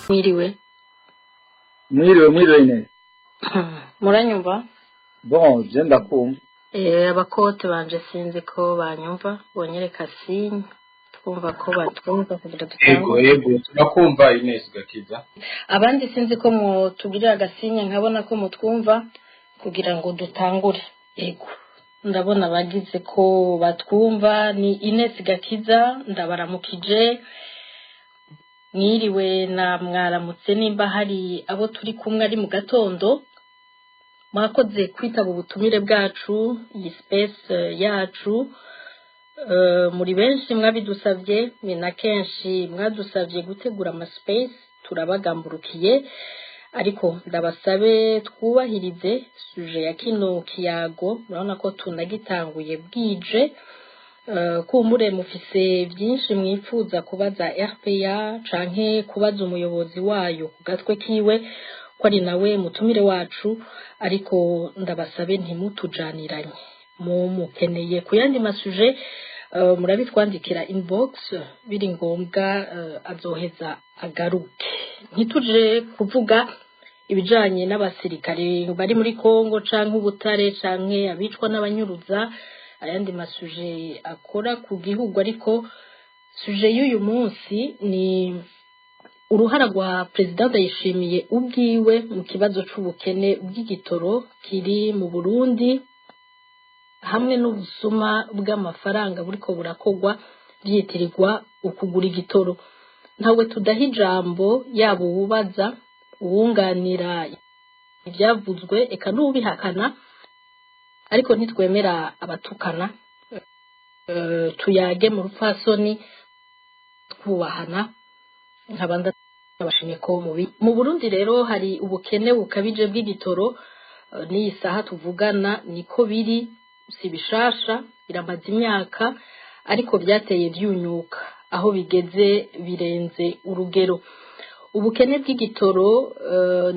Mwiriwe. Mwiriwe, mwiriwe Ines. Muranyumva? Bon, je ndakumva. Abakote banje sinzi ko banyumva, bonyereka signe twumva ko batwumva kugira Ego. dutangure. Ego, turakumva, Ines Gakiza. Abandi sinzi ko mutugirira agasigne nkabona ko mutwumva kugira ngo dutangure. Ego, ndabona bagize ko batwumva. Ni Ines Gakiza, ndabaramukije, mwiriwe na mwaramutse nimba hari abo turi kumwe ari mu gatondo. Mwakoze kwitaba ubutumire bwacu, iyi space yacu. Muri benshi mwabidusabye, ni na kenshi mwadusabye gutegura ama space, turabagamburukiye. Ariko ndabasabe twubahirize sujet ya kino kiyago. Murabona ko tunagitanguye bwije. Kumbure mufise byinshi mwifuza kubaza RPA canke kubaza umuyobozi wayo ku gatwe kiwe, ko ari nawe mutumire wacu, ariko ndabasabe ntimutujaniranye. Mu mukeneye ku yandi masujets, murabitwandikira inbox, biri ngombwa azoheza agaruke. Ntituje kuvuga ibijanye n'abasirikare bari muri Kongo canke ubutare canke abicwa n'abanyuruza, ayandi masujets akora ku gihugu, ariko sujet y'uyu munsi ni uruhara rwa Perezida Ndayishimiye ubwiwe mu kibazo c'ubukene bw'igitoro kiri mu Burundi hamwe n'ubusuma bw'amafaranga buriko burakorwa byitirirwa ukugura igitoro. Ntawe tudaha ijambo, yaba uwubaza, uwunganira ibyavuzwe, eka n'uwubihakana, ariko ntitwemera abatukana. Tuyage mu rupfasoni, twubahana. Nkaba ndabashimiye ko mu Burundi rero hari ubukene bukabije bw'igitoro. N'iyi saha tuvugana niko biri, si bishasha, biramaze imyaka, ariko byateye byunyuka, aho bigeze birenze urugero. Ubukene bw'igitoro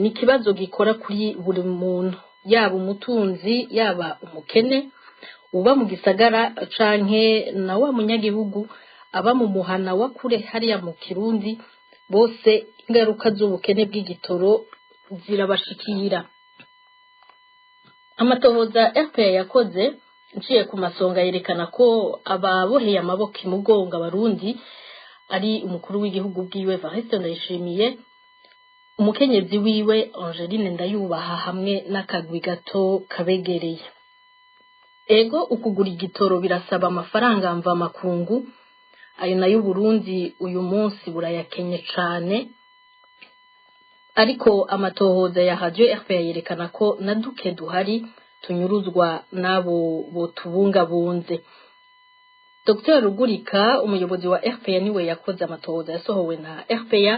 ni ikibazo gikora kuri buri muntu, yaba umutunzi, yaba umukene, uba mu gisagara canke na wa munyagihugu aba mu muhana wa kure hariya mu Kirundi, bose ingaruka z'ubukene bw'igitoro zirabashikira. Amatohoza RPA yakoze nciye ku masonga yerekana ko ababoheye amaboko imugongo Abarundi ari umukuru w'igihugu bwiwe Evariste Ndayishimiye, umukenyezi wiwe Angeline Ndayubaha, hamwe n'akagwi gato kabegereye. Ego, ukugura igitoro birasaba amafaranga mvamakungu, ayo nayo Burundi uyu munsi burayakenye cane. Ariko amatohoza ya Radio RPA yerekana ko na duke duhari tunyuruzwa n'abo botubungabunze. Dr Rugurika, umuyobozi wa RPA, niwe yakoze amatohoza yasohowe na RPA.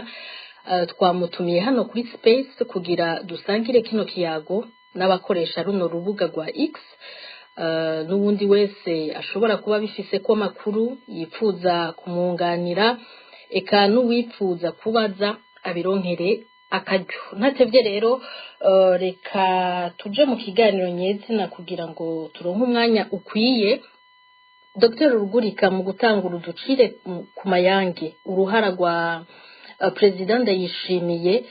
Twamutumiye hano kuri space kugira dusangire kino kiyago n'abakoresha runo rubuga rwa X, n'uwundi wese ashobora kuba bifise ko amakuru yifuza kumwunganira, eka n'uwifuza kubaza abironkere akaryo. Ntatevye rero, reka tuje mu kiganiro nyezina kugira ngo turonke umwanya ukwiye. Dr Rugurika, mu gutangura uducire ku mayange uruhara rwa Perezida Ndayishimiye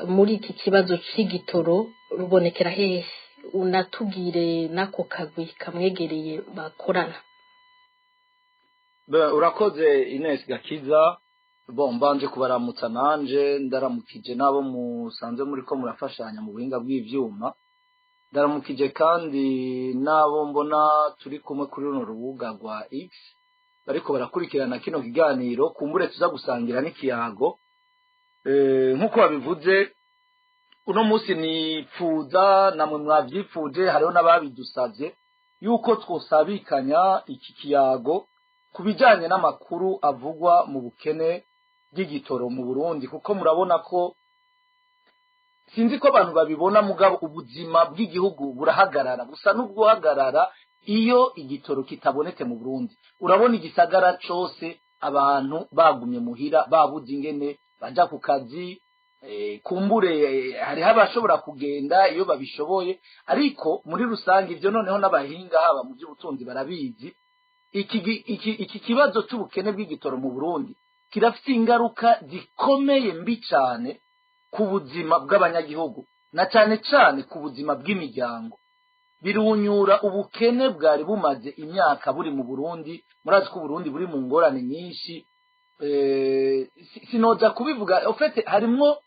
muri iki kibazo c'igitoro rubonekera hehe? Unatubwire n'ako kagwi kamwegereye bakorana. Urakoze, Ines Gakiza. Bon, mbanje kubaramutsa nanje, ndaramukije n'abo musanze muri ko murafashanya mu buhinga bw'ivyuma, ndaramukije kandi n'abo mbona turi kumwe kuri runo rubuga rwa X bariko barakurikirana kino kiganiro, kumbure tuza gusangira n'ikiyago. Nk'uko babivuze, uno munsi nipfuza, namwe mwavyipfuje, hariho n'ababidusavye yuko twosabikanya iki kiyago ku bijanye n'amakuru avugwa mu bukene bw'igitoro mu Burundi, kuko murabona ko, sinzi ko abantu babibona, mugabo ubuzima bw'igihugu burahagarara, busa n'ubguhagarara iyo igitoro kitabonetse mu Burundi. Urabona igisagara cose abantu bagumye muhira, babuze ingene baja ku kazi. Kumbure hariho abashobora kugenda iyo babishoboye, ariko muri rusange ivyo noneho n'abahinga haba mu by'ubutunzi barabizi, iki kibazo c'ubukene bw'igitoro mu Burundi. Kirafite ingaruka zikomeye mbi cyane ku buzima bw'abanyagihugu, na cyane cyane ku buzima bw'imiryango. Birunyura ubukene bwari bumaze imyaka buri mu Burundi. Murazi ko Uburundi buri mu ngorane nyinshi. Sinoja kubivuga. En fait, harimwo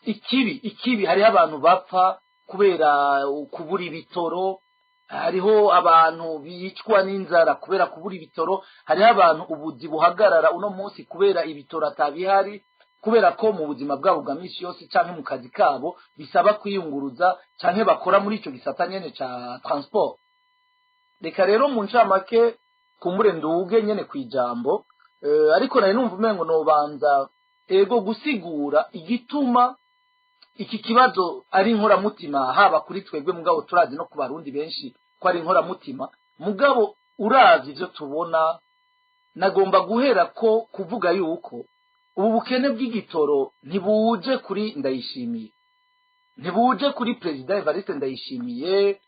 ikibi, hariho abantu bapfa kubera kubura ibitoro, hariho abantu bicwa n'inzara kubera kubura ibitoro, hariho abantu ubuzi buhagarara uno munsi kubera ibitoro atabihari, kubera ko mu buzima bwabo bwa misi yose canke mu kazi kabo bisaba kwiyunguruza canke bakora muri ico gisata nyene ca transport. Reka rero mu ncamake kumbure nduge nyene kwijambo, ariko nari numva umengo nobanza ego gusigura igituma iki kibazo ari inkoramutima, haba kuri twebwe, mugabo turazi no ku Barundi benshi ko ari inkoramutima. Mugabo urazi ivyo tubona, nagomba guhera ko kuvuga yuko ubu bukene bw'igitoro ntibuje kuri Ndayishimiye, ntibuje kuri Perezida Evariste Ndayishimiye,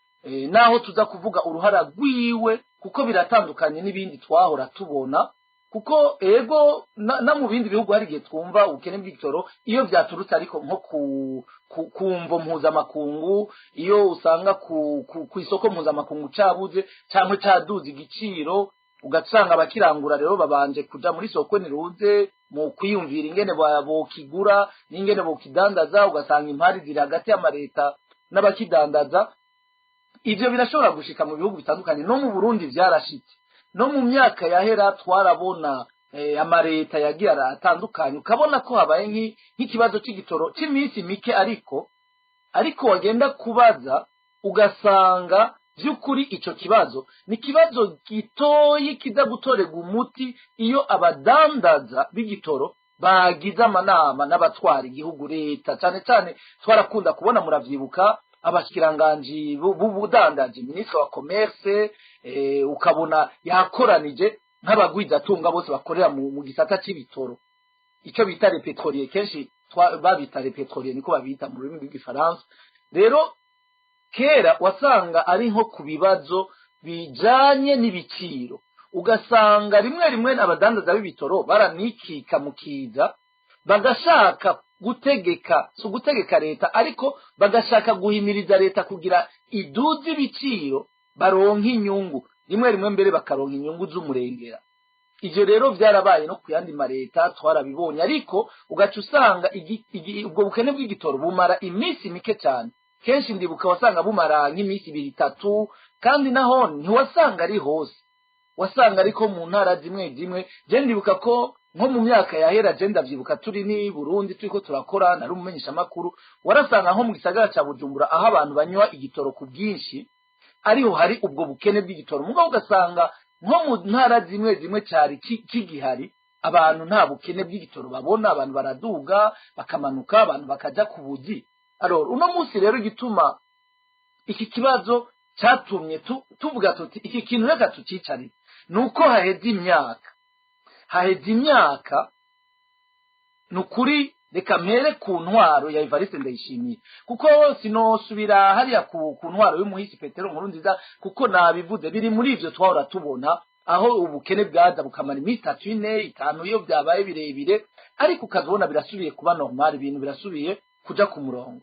naho tuza kuvuga uruhara rwiwe, kuko biratandukanye n'ibindi twahora tubona. Kuko ego na mu bindi bihugu hari igihe twumva ubukene bw'igitoro iyo byaturutse, ariko nko ku mvo mpuzamakungu, iyo usanga ku isoko mpuzamakungu cabuze cyangwa caduze igiciro, ugasanga abakirangura rero babanje kuja muri soko niruze mu kwiyumvira ingene bokigura n'ingene bokidandaza, ugasanga impari ziri hagati y'amareta n'abakidandaza. Ivyo birashobora gushika mu bihugu bitandukanye, no mu Burundi vyarashitse. No mu myaka yahera twarabona amareta yagiye aratandukanye, ukabona ko habaye nk'ikibazo c'igitoro c'iminsi mike, ariko wagenda kubaza ugasanga by'ukuri ico kibazo ni ikibazo gitoyi kiza gutorerwa umuti iyo abadandaza b'igitoro bagize amanama n'abatwara igihugu, leta. Cyane cyane twarakunda kubona, muravyibuka, abashikiranganji b'ubudandaji, minisitiri wa commerce, ukabona yakoranije nk'abagwizatunga bose bakorera mu gisata c'ibitoro, ico bita les pétroliers. Kenshi babita les pétroliers, niko babita mu rurimi rw'igifaransa. Rero kera wasanga ari nko ku bibazo bijanye n'ibiciro, ugasanga rimwe rimwe abadandaza b'ibitoro baranikika mu kiza, bagashaka gutegeka, si ugutegeka leta, ariko bagashaka guhimiriza leta kugira iduze ibiciro baronke inyungu, rimwe rimwe mbere bakaronka inyungu z'umurengera. Ivyo rero vyarabaye no ku yandi mareta, twarabibonye. Ariko ugaca usanga ubwo bukene bw'igitoro bumara iminsi mike cyane. Kenshi ndibuka wasanga bumara nk'iminsi ibiri, itatu, kandi naho ntiwasanga ari hose, wasanga ariko mu ntara zimwe zimwe. Je ndibuka ko nko mu myaka yahera, je ndavyibuka turi ni Burundi turiko turakora, nari umumenyeshamakuru, warasanga nko mu gisagara ca Bujumbura, aho abantu banywa igitoro ku bwinshi, ariho hari ubwo bukene bw'igitoro. Mugabo ugasanga nko mu ntara zimwe zimwe cari kigihari, abantu nta bukene bw'igitoro babona, abantu baraduga bakamanuka, abantu bakaja ku buzi. Alors uno munsi rero igituma iki kibazo cyatumye tuvuga tuti iki kintu reka tucicarire, nuko haheze imyaka. Ni ukuri, reka mpere ku ntwaro ya Evariste Ndayishimiye, kuko sinosubira hariya ku ntwaro y'umuhisi Petero Nkurunziza, kuko nabivuze, biri muri ivyo twahora tubona, aho ubukene bwaza bukamara iminsi itatu, ine, itanu iyo byabaye birebire, ariko ukazibona birasubiye kuba normal, ibintu birasubiye kuja ku murongo.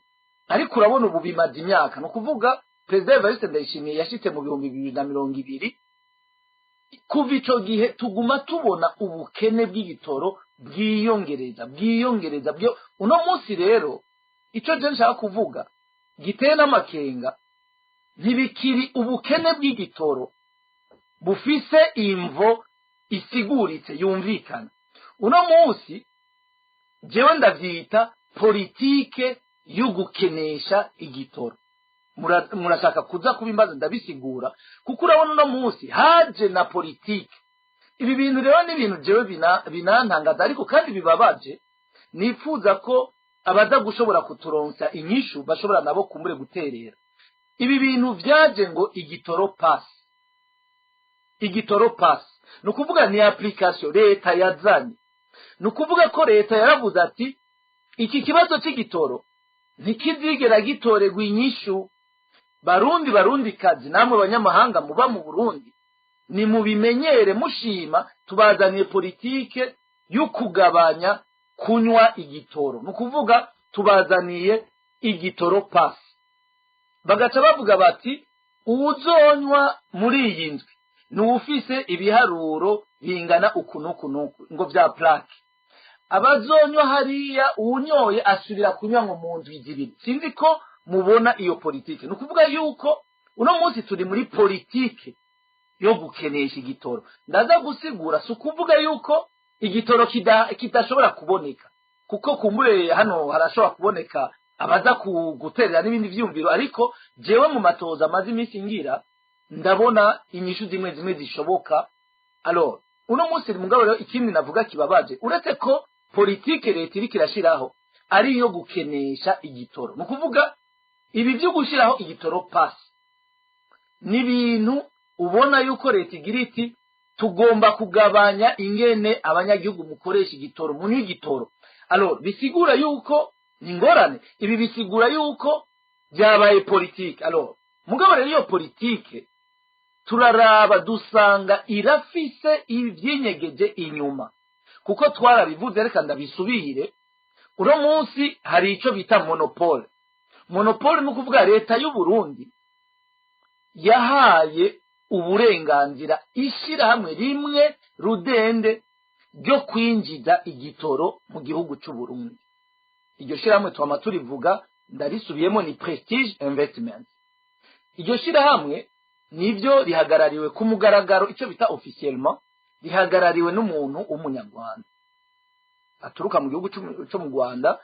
Ariko urabona ubu bimaze imyaka, ni ukuvuga Perezida Evariste Ndayishimiye yashitse mu 2020. Kuva ico gihe tuguma tubona ubukene bw'igitoro bwiyongereza, bwiyongereza byo. Uno munsi rero ico je nshaka kuvuga giteye n'amakenga, ntibikiri ubukene bw'igitoro bufise imvo isiguritse yumvikana. Uno munsi jewe ndavyita politike y'ugukenesha igitoro. Murashaka kuza kubimbaza ndabisigura, kuko urabona uno munsi haje na politike. Ibi bintu rero ni ibintu jewe binantangaza, ariko kandi bibabaje. Nifuza ko abaza gushobora kuturonsa inyishu bashobora nabo kumbure guterera. Ibi bintu vyaje ngo igitoro pass. Igitoro pass ni ukuvuga ni application leta yazanye. Ni ukuvuga ko leta yaravuze ati iki kibazo c'igitoro ntikizigera gitorerwa inyishu. Barundi, Barundi kazi, namwe banyamahanga muba mu Burundi, ni mubimenyere mushima, tubazaniye politike. yo kugabanya kunywa igitoro. Ni ukuvuga tubazaniye igitoro pass. Bagaca bavuga bati uwuzonywa muri iyi ndwi ni uwufise ibiharuro bingana uku n'uku n'uku, ngo vya plaque. Abazonywa hariya, uwunyoye asubira kunywa ngo mu ndwi 2. Sinzi ko mubona iyo politike. Ni ukuvuga yuko uno munsi turi muri politike yo gukenesha igitoro. Ndaza gusigura, si ukuvuga yuko igitoro kidashobora kuboneka, kuko kumbure hano harashobora kuboneka abaza guterera n'ibindi vyumviro, ariko jewe mu matoza amaze iminsi ngira ndabona inyishu zimwe zimwe zishoboka. Alors uno munsi mugabo rero, ikindi navuga kibabaje, uretse ko politike leta iriko irashiraho ari iyo gukenesha igitoro, ni ukuvuga ibi vyo gushiraho igitoro pass ni ibintu ubona yuko leta igira iti tugomba kugabanya ingene abanyagihugu mukoresha igitoro, munywa igitoro. Alors bisigura yuko ni ingorane, ibi bisigura yuko byabaye politike. Alors mugabo rero iyo politike turaraba dusanga irafise ivyinyegeje inyuma, kuko twarabivuze, reka ndabisubire. Uno munsi hari ico bita monopole. Monopole ni ukuvuga leta y'u Burundi yahaye uburenganzira ishirahamwe rimwe rudende ryo kwinjiza igitoro mu gihugu c'u Burundi. Iryo shirahamwe twama turivuga, ndarisubiyemo, ni Prestige Investment. Iryo shirahamwe nivyo rihagarariwe ku mugaragaro, ico bita officiellement, rihagarariwe n'umuntu w'umunyarwanda aturuka mu gihugu co mu Rwanda.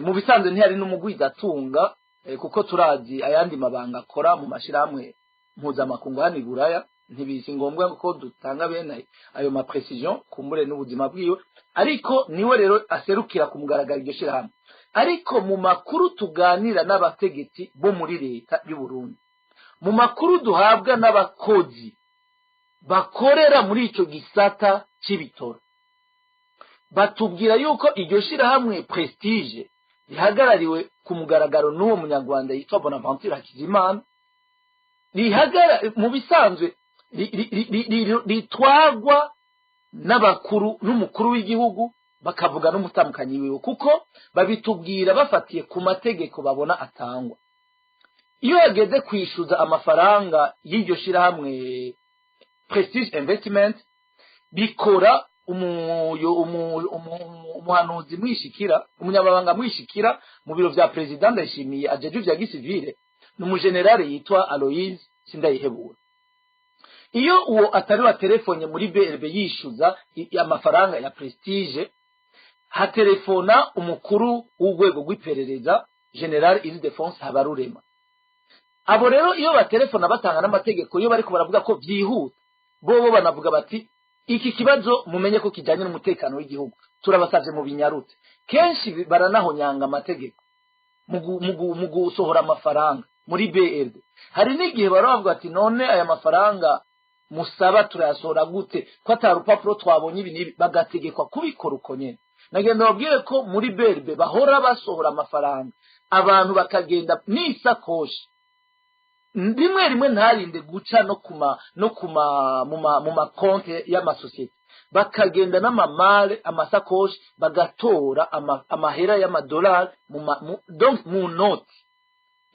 Mu bisanzwe ntiyari n'umugwizatunga, kuko turazi ayandi mabanga akora mu mashirahamwe mpuzamakungu hano i Buraya. Ntibisi ngombwa ko dutanga bene ayo ma précisions, kumbure n'ubuzima bwiwe, ariko niwe rero aserukira ku mugaragaro iryo shirahamwe. Ariko mu makuru tuganira n'abategetsi bo muri leta y'u Burundi, mu makuru duhabwa n'abakozi bakorera muri ico gisata c'ibitoro, batubwira yuko iryo shirahamwe Prestige rihagarariwe ku mugaragaro n'uwo munyarwanda yitwa Bonaventure Hakizimana, rihagara mu bisanzwe ritwagwa n'abakuru n'umukuru w'igihugu, bakavuga n'umutamukanyi wiwe, kuko babitubwira bafatiye ku mategeko babona atangwa. Iyo hageze kwishyuza amafaranga y'iryo shirahamwe Prestige Investment, bikora umuhanuzi mwishikira, umunyamabanga mwishikira mu biro vya perezida Ndayishimiye ajejwe ivya gisivile, ni umujenerali yitwa Aloise Sindayihebura. Iyo uwo atari wa telefone muri BRB yishyuza amafaranga ya Prestige, hatelefona umukuru w'urwego rw'iperereza, General Ildefonse Habarurema. Abo rero iyo batelefona batanga n'amategeko, iyo bariko baravuga ko vyihuta, bobo banavuga bati iki kibazo mumenye ko kijanye n'umutekano w'igihugu, turabasavye mu binyarutse. Kenshi baranahonyanga amategeko mu gusohora amafaranga muri BRD. Hari n'igihe baravuga ati none aya mafaranga musaba turayasohora gute ko ata rupapuro twabonye ibi n'ibi? Bagategekwa kubikora uko nyene. Nagenda babwire ko muri BRB bahora basohora amafaranga, abantu bakagenda n'isakoshi, rimwe rimwe ntarinde guca no kuma mu makonte y'amasosiyete, bakagenda n'amamare, amasakoshi, bagatora amahera y'amadolari donc mu noti.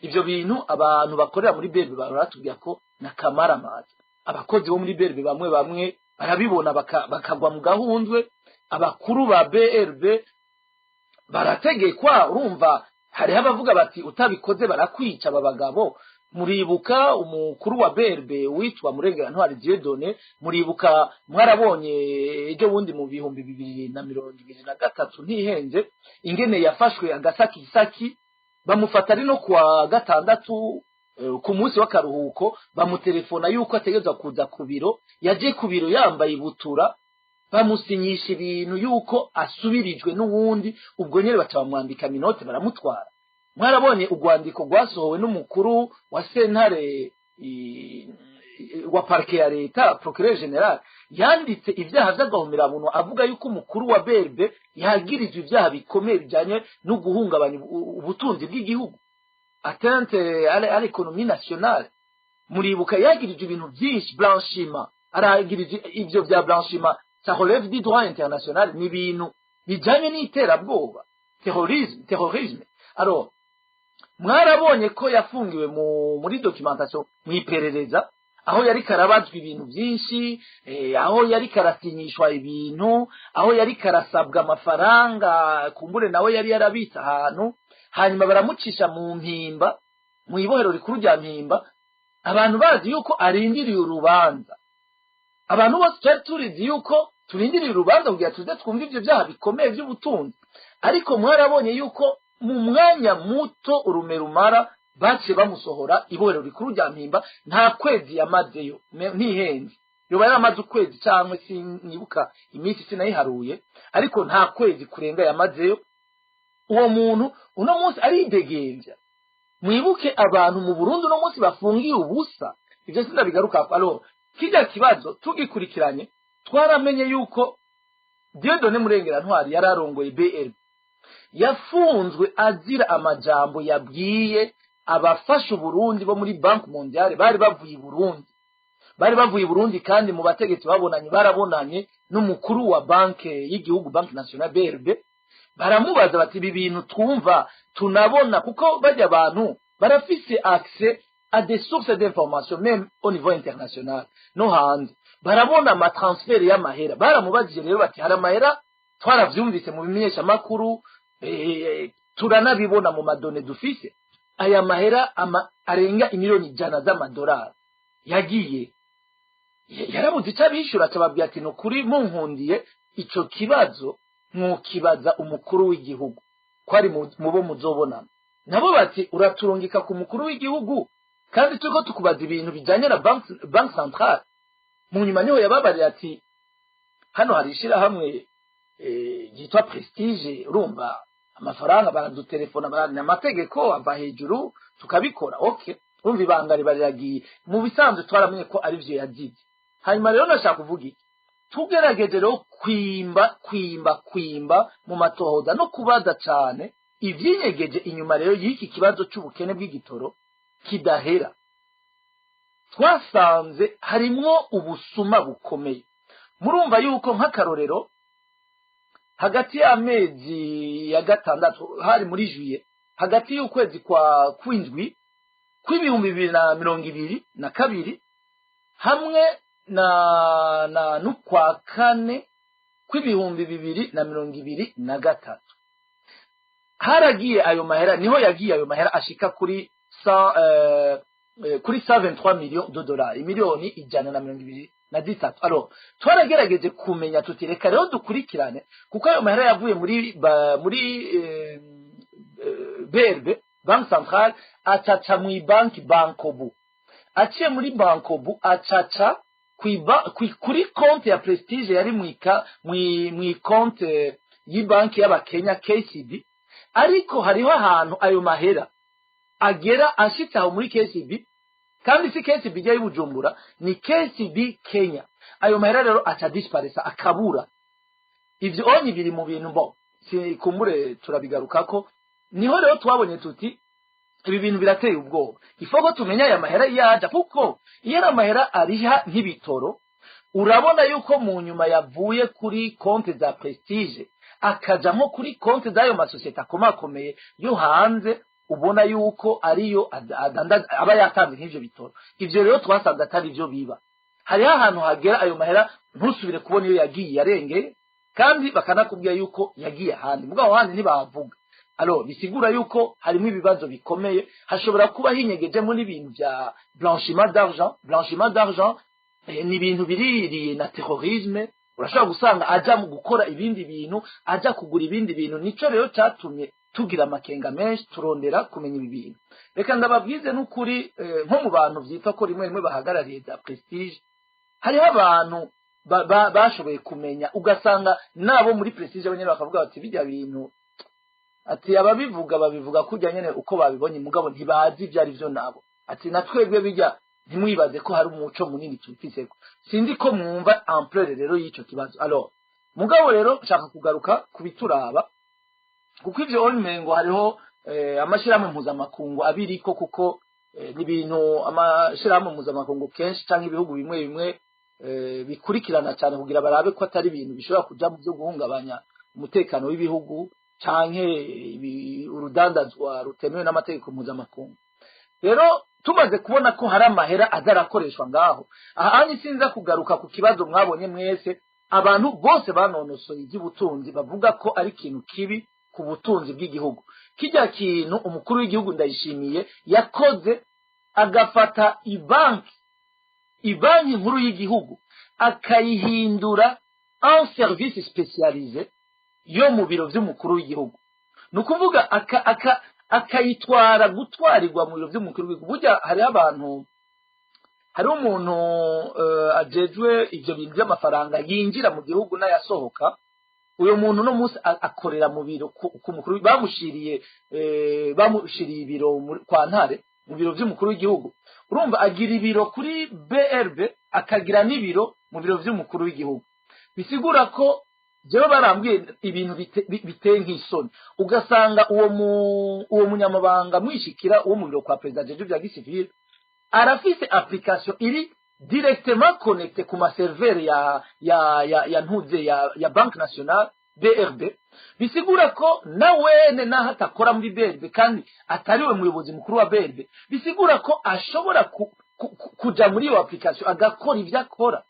Ivyo bintu abantu bakorera muri BRB baratubwira ko na kamaramaza. Abakozi bo muri BRB bamwe bamwe barabibona bakagwa mu gahundwe. Abakuru ba BRB barategekwa, urumva hariho abavuga bati utabikoze barakwica. Aba bagabo, muribuka umukuru wa BRB witwa Murengera Ntwari Dieudonné, muribuka, mwarabonye ejo bundi mu 2023 ntihenze, ingene yafashwe agasakisaki, bamufata ari no kuwa gatandatu, ku munsi w'akaruhuko, bamutelefona yuko ategerezwa kuza ku biro. Yaje ku biro yambaye ibutura, bamusinyisha ibintu yuko asubirijwe n'uwundi, ubwo nyene baca bamwambika menottes, baramutwara. Mwarabonye urwandiko rwasohowe n'umukuru wa sentare wa parquet ya leta, procureur général, yanditse ibyaha vy'agahomerabunwa, avuga yuko umukuru wa BRB yagirijwe ibyaha bikomeye bijanye no guhungabanya ubutunzi bw'igihugu, atteinte à l'économie nationale. Muribuka yagirijwe ibintu byinshi, blanchiment, aragirije ivyo vya blanchiment. Ça relève du droit international, ni ibintu bijanye n'iterabwoba, terrorisme, terrorisme. Alors mwarabonye ko yafungiwe muri documentation, mu iperereza, aho yari karabazwa ibintu byinshi, aho yari karasinyishwa ibintu, aho yari karasabwa amafaranga, kumbure nawe yari yarabitse ahantu, hanyuma baramucisha mu Mpimba, mu ibohero rikuru rya Mpimba, abantu bazi yuko arindiriye urubanza. Abantu bose twari turizi yuko turindiriye urubanza kugira tuze twumve ivyo byaha bikomeye by'ubutunzi, ariko mwarabonye yuko mu mwanya muto urume rumara baciye bamusohora ibohero rikuru rya Mpimba. Nta kwezi yamazeyo, ntihenze, yoba yaramaze ukwezi cyangwa sinibuka iminsi, sinayiharuye, ariko nta kwezi kurenga yamazeyo. Uwo muntu uno munsi aridegembya. Mwibuke abantu mu Burundi uno munsi bafungiye ubusa, ibyo sindabigaruka. Alors kijya kibazo tugikurikiranye, twaramenye yuko Dieudonné Murengera-Ntwari yari arongoye BRB yafunzwe azira amajambo yabwiye abafasha Uburundi bo muri Banque Mondiale bari bavuye i Burundi, bari bavuye i Burundi. Kandi mu bategetsi babonanye, barabonanye n'umukuru wa banke y'igihugu, Banque Nationale BRB. Baramubaza bati: "Ibi bintu twumva tunabona", kuko bajya abantu barafise accès à des sources d'information même au niveau international, no hanze barabona ama transfert y'amahera. Baramubajije rero bati: "Hari amahera twaravyumvise mu bimenyeshamakuru, turanabibona mu ma données dufise, aya mahera arenga imiliyoni 100 z'amadolari yagiye?" Yarabuze icyo abishyura, akababwira ati: "Ni ukuri munkundiye ico kibazo mwokibaza umukuru w'igihugu ko ari mu bo muzobonana nabo." Bati: "Uraturungika ku mukuru w'igihugu kandi turiko tukubaza ibintu bijanye na banque centrale?" Mu nyuma niho yababarira ati: "Hano hari ishirahamwe ryitwa Prestige, urumva amafaranga baradutelefona, barana amategeko ava hejuru tukabikora." Okay, urumva ibanga riba riragiye. Mu bisanzwe twaramenye ko ari vyo yazize. Hanyuma rero nashaka kuvuga iki? Tugerageje rero kwimba, kwimba, kwimba mu matohoza no kubaza cane ivyinyegeje inyuma rero y'iki kibazo c'ubukene bw'igitoro kidahera, twasanze harimwo ubusuma bukomeye. Murumva yuko nk'akarorero hagati y'amezi ya gatandatu, hari muri juillet, hagati y'ukwezi kwa kwindwi kw'2022 hamwe na n'ukwa kane kw'2023, haragiye ayo mahera, niho yagiye ayo mahera ashika kuri 123 millions de dollars, imiliyoni 123. Alors twaragerageje kumenya tuti: "Reka rero dukurikirane", kuko ayo mahera yavuye muri BRB, Banque Centrale, acaca mu banki Bancobu, aciye muri Bancobu acaca kuri konti ya Prestige yari mwi konti y'ibanki y'abakenya KCB. Ariko hariho ahantu ayo mahera agera ashitse aho muri KCB, kandi si KCB ijya y'Ubujumbura, ni KCB Kenya. Ayo mahera rero aca disparesa, akabura. Ivyo onye biri mu bintu bo sikumbure turabigarukako. Niho rero twabonye tuti: "Ibi bintu birateye ubwoba, ifoko tumenya aya mahera iyo aja", kuko iyo ari amahera ariha nk'ibitoro, urabona yuko mu nyuma yavuye kuri konti za Prestige akaja nko kuri konti z'ayo masosiyete akomakomeye yo hanze, ubona yuko ariyo aba yatanze nk'ivyo bitoro. Ivyo rero twasanze atari byo biba. Hariho ahantu hagera ayo mahera ntusubire kubona iyo yagiye, yarengeye, kandi bakanakubwira yuko yagiye ahandi, mugabo aho handi ntibahavuga. Alors bisigura yuko harimo ibibazo bikomeye, hashobora kuba hinyegejemo n'ibintu bya blanchiment d'argent. Blanchiment d'argent ni ibintu biririye na terrorisme. Urashobora gusanga aja mu gukora ibindi bintu, aja kugura ibindi bintu. Nico rero catumye tugira amakenga menshi, turondera kumenya ibi bintu. Reka ndababwize n'ukuri, nko mu bantu vyitwa ko rimwe rimwe bahagarariye za Prestige, hariho abantu bashoboye kumenya, ugasanga nabo muri Prestige bonyene bakavuga bati: "Bijya bintu", ati, "ababivuga babivuga kurya nyene uko babibonye, mugabo ntibazi ibyo ari byo nabo", ati: "Na twebwe bijya ntimwibaze ko hari umuco munini tubifiseko." Sinzi ko mwumva ampleur rero y'ico kibazo. Alors mugabo rero nshaka kugaruka kubituraba, kuko ivyo omengo hariho amashirahamwe mpuzamakungu abiriko, kuko ni ibintu amashirahamwe mpuzamakungu kenshi canke ibihugu bimwe bimwe. bikurikirana cyane kugira barabe ko atari ibintu bishobora kuja mu byo guhungabanya umutekano w'ibihugu canke urudandazwa rutemewe n'amategeko mpuzamakungu. Rero tumaze kubona ko hari amahera aza arakoreshwa ngaho ahandi, sinza kugaruka ku kibazo mwabonye mwese. Abantu bose banonosoye iby'ubutunzi bavuga ko ari ikintu kibi ku butunzi bw'igihugu, kijya kintu umukuru w'igihugu Ndayishimiye yakoze, agafata ibanki nkuru y'igihugu akayihindura un service spécialisé yo mu biro by'umukuru w'igihugu, ni ukuvuga akayitwara gutwarirwa mu biro by'umukuru w'igihugu. Burya hariho abantu, hariho umuntu ajejwe ivyo bintu by'amafaranga yinjira mu gihugu n'ayasohoka. Uyo muntu no munsi akorera mu biro ku mukuru, bamushiriye ibiro kwa Ntare mu biro by'umukuru w'igihugu. Urumva, agira ibiro kuri BRB, akagira n'ibiro mu biro by'umukuru w'igihugu. Bisigura ko jewe barambwiye ibintu biteye nk'isoni, ugasanga uwo munyamabanga mwishikira uwo mu biro kwa perezida jeje bya gisivile arafise application iri directement connecté ku ma serveur ya ntuze ya Banque Nationale BRB. Bisigura ko na wene naho atakora muri BRB kandi atariwe muyobozi mukuru wa BRB, bisigura ko ashobora kuja muri iyo application agakora ibyo akora.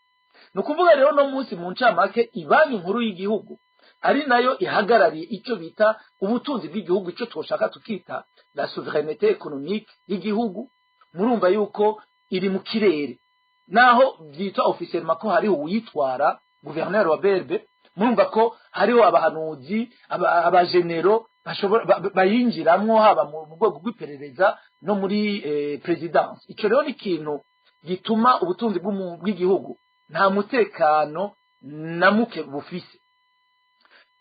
Ni ukuvuga rero no munsi, mu ncamake, ibanki nkuru y'igihugu ari nayo ihagarariye icyo bita ubutunzi bw'igihugu, icyo twoshaka tukita la souveraineté économique y'igihugu, murumva yuko iri mu kirere, naho byitwa officiellement ko hariho uwitwara, gouverneur wa BRB. Murumva ko hariho abahanuzi, abagenero bashobora bayinjiramwo, haba mu rwego rw'iperereza no muri présidence. Ico rero ni ikintu gituma ubutunzi bw'igihugu nta mutekano na muke bufise.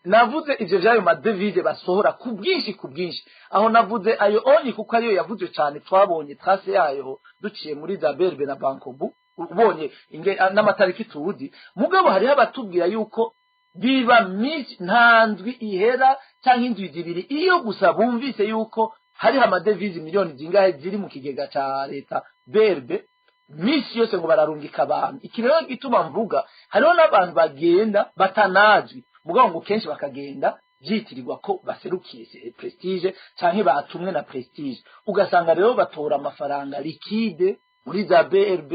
Navuze ivyo vy'ayo ma devises basohora ku bwinshi, ku bwinshi. Aho navuze ayo onyi kuko ariyo yavuzwe cane, twabonye trace yayo duciye muri za BRB na Bancobu, ubonye n'amatariki tuzi. Mugabo hariho abatubwira yuko biba minsi nta ndwi ihera canke indwi 2, iyo gusa bumvise yuko hariho ama devises miliyoni zingahe ziri mu kigega ca leta BRB, misi yose ngo bararungika abantu. Iki rero gituma mvuga hariho n'abantu bagenda batanazwi, mugabo ngo kenshi bakagenda byitirirwa ko baserukiye Prestige canke batumwe na Prestige. Ugasanga rero batora amafaranga liquide muri za BRB.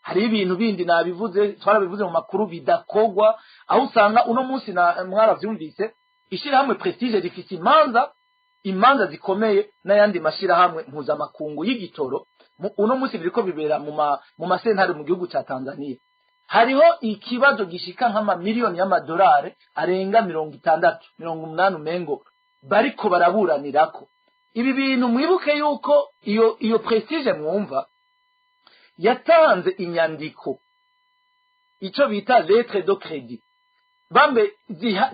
Hari ibintu bindi nabivuze, twarabivuze mu makuru, bidakogwa, aho usanga uno munsi na mwaravyumvise, ishirahamwe Prestige rifise imanza zikomeye n'ayandi mashirahamwe mpuzamakungu y'igitoro. Uno munsi biriko bibera mu masentare mu gihugu ca Tanzania. Hariho ikibazo gishika nk'amamiliyoni y'amadolari arenga 60, 80 umengo, bariko baraburanirako ibi bintu. Mwibuke yuko iyo Prestige mwumva yatanze inyandiko, ico bita lettre de crédit, bambe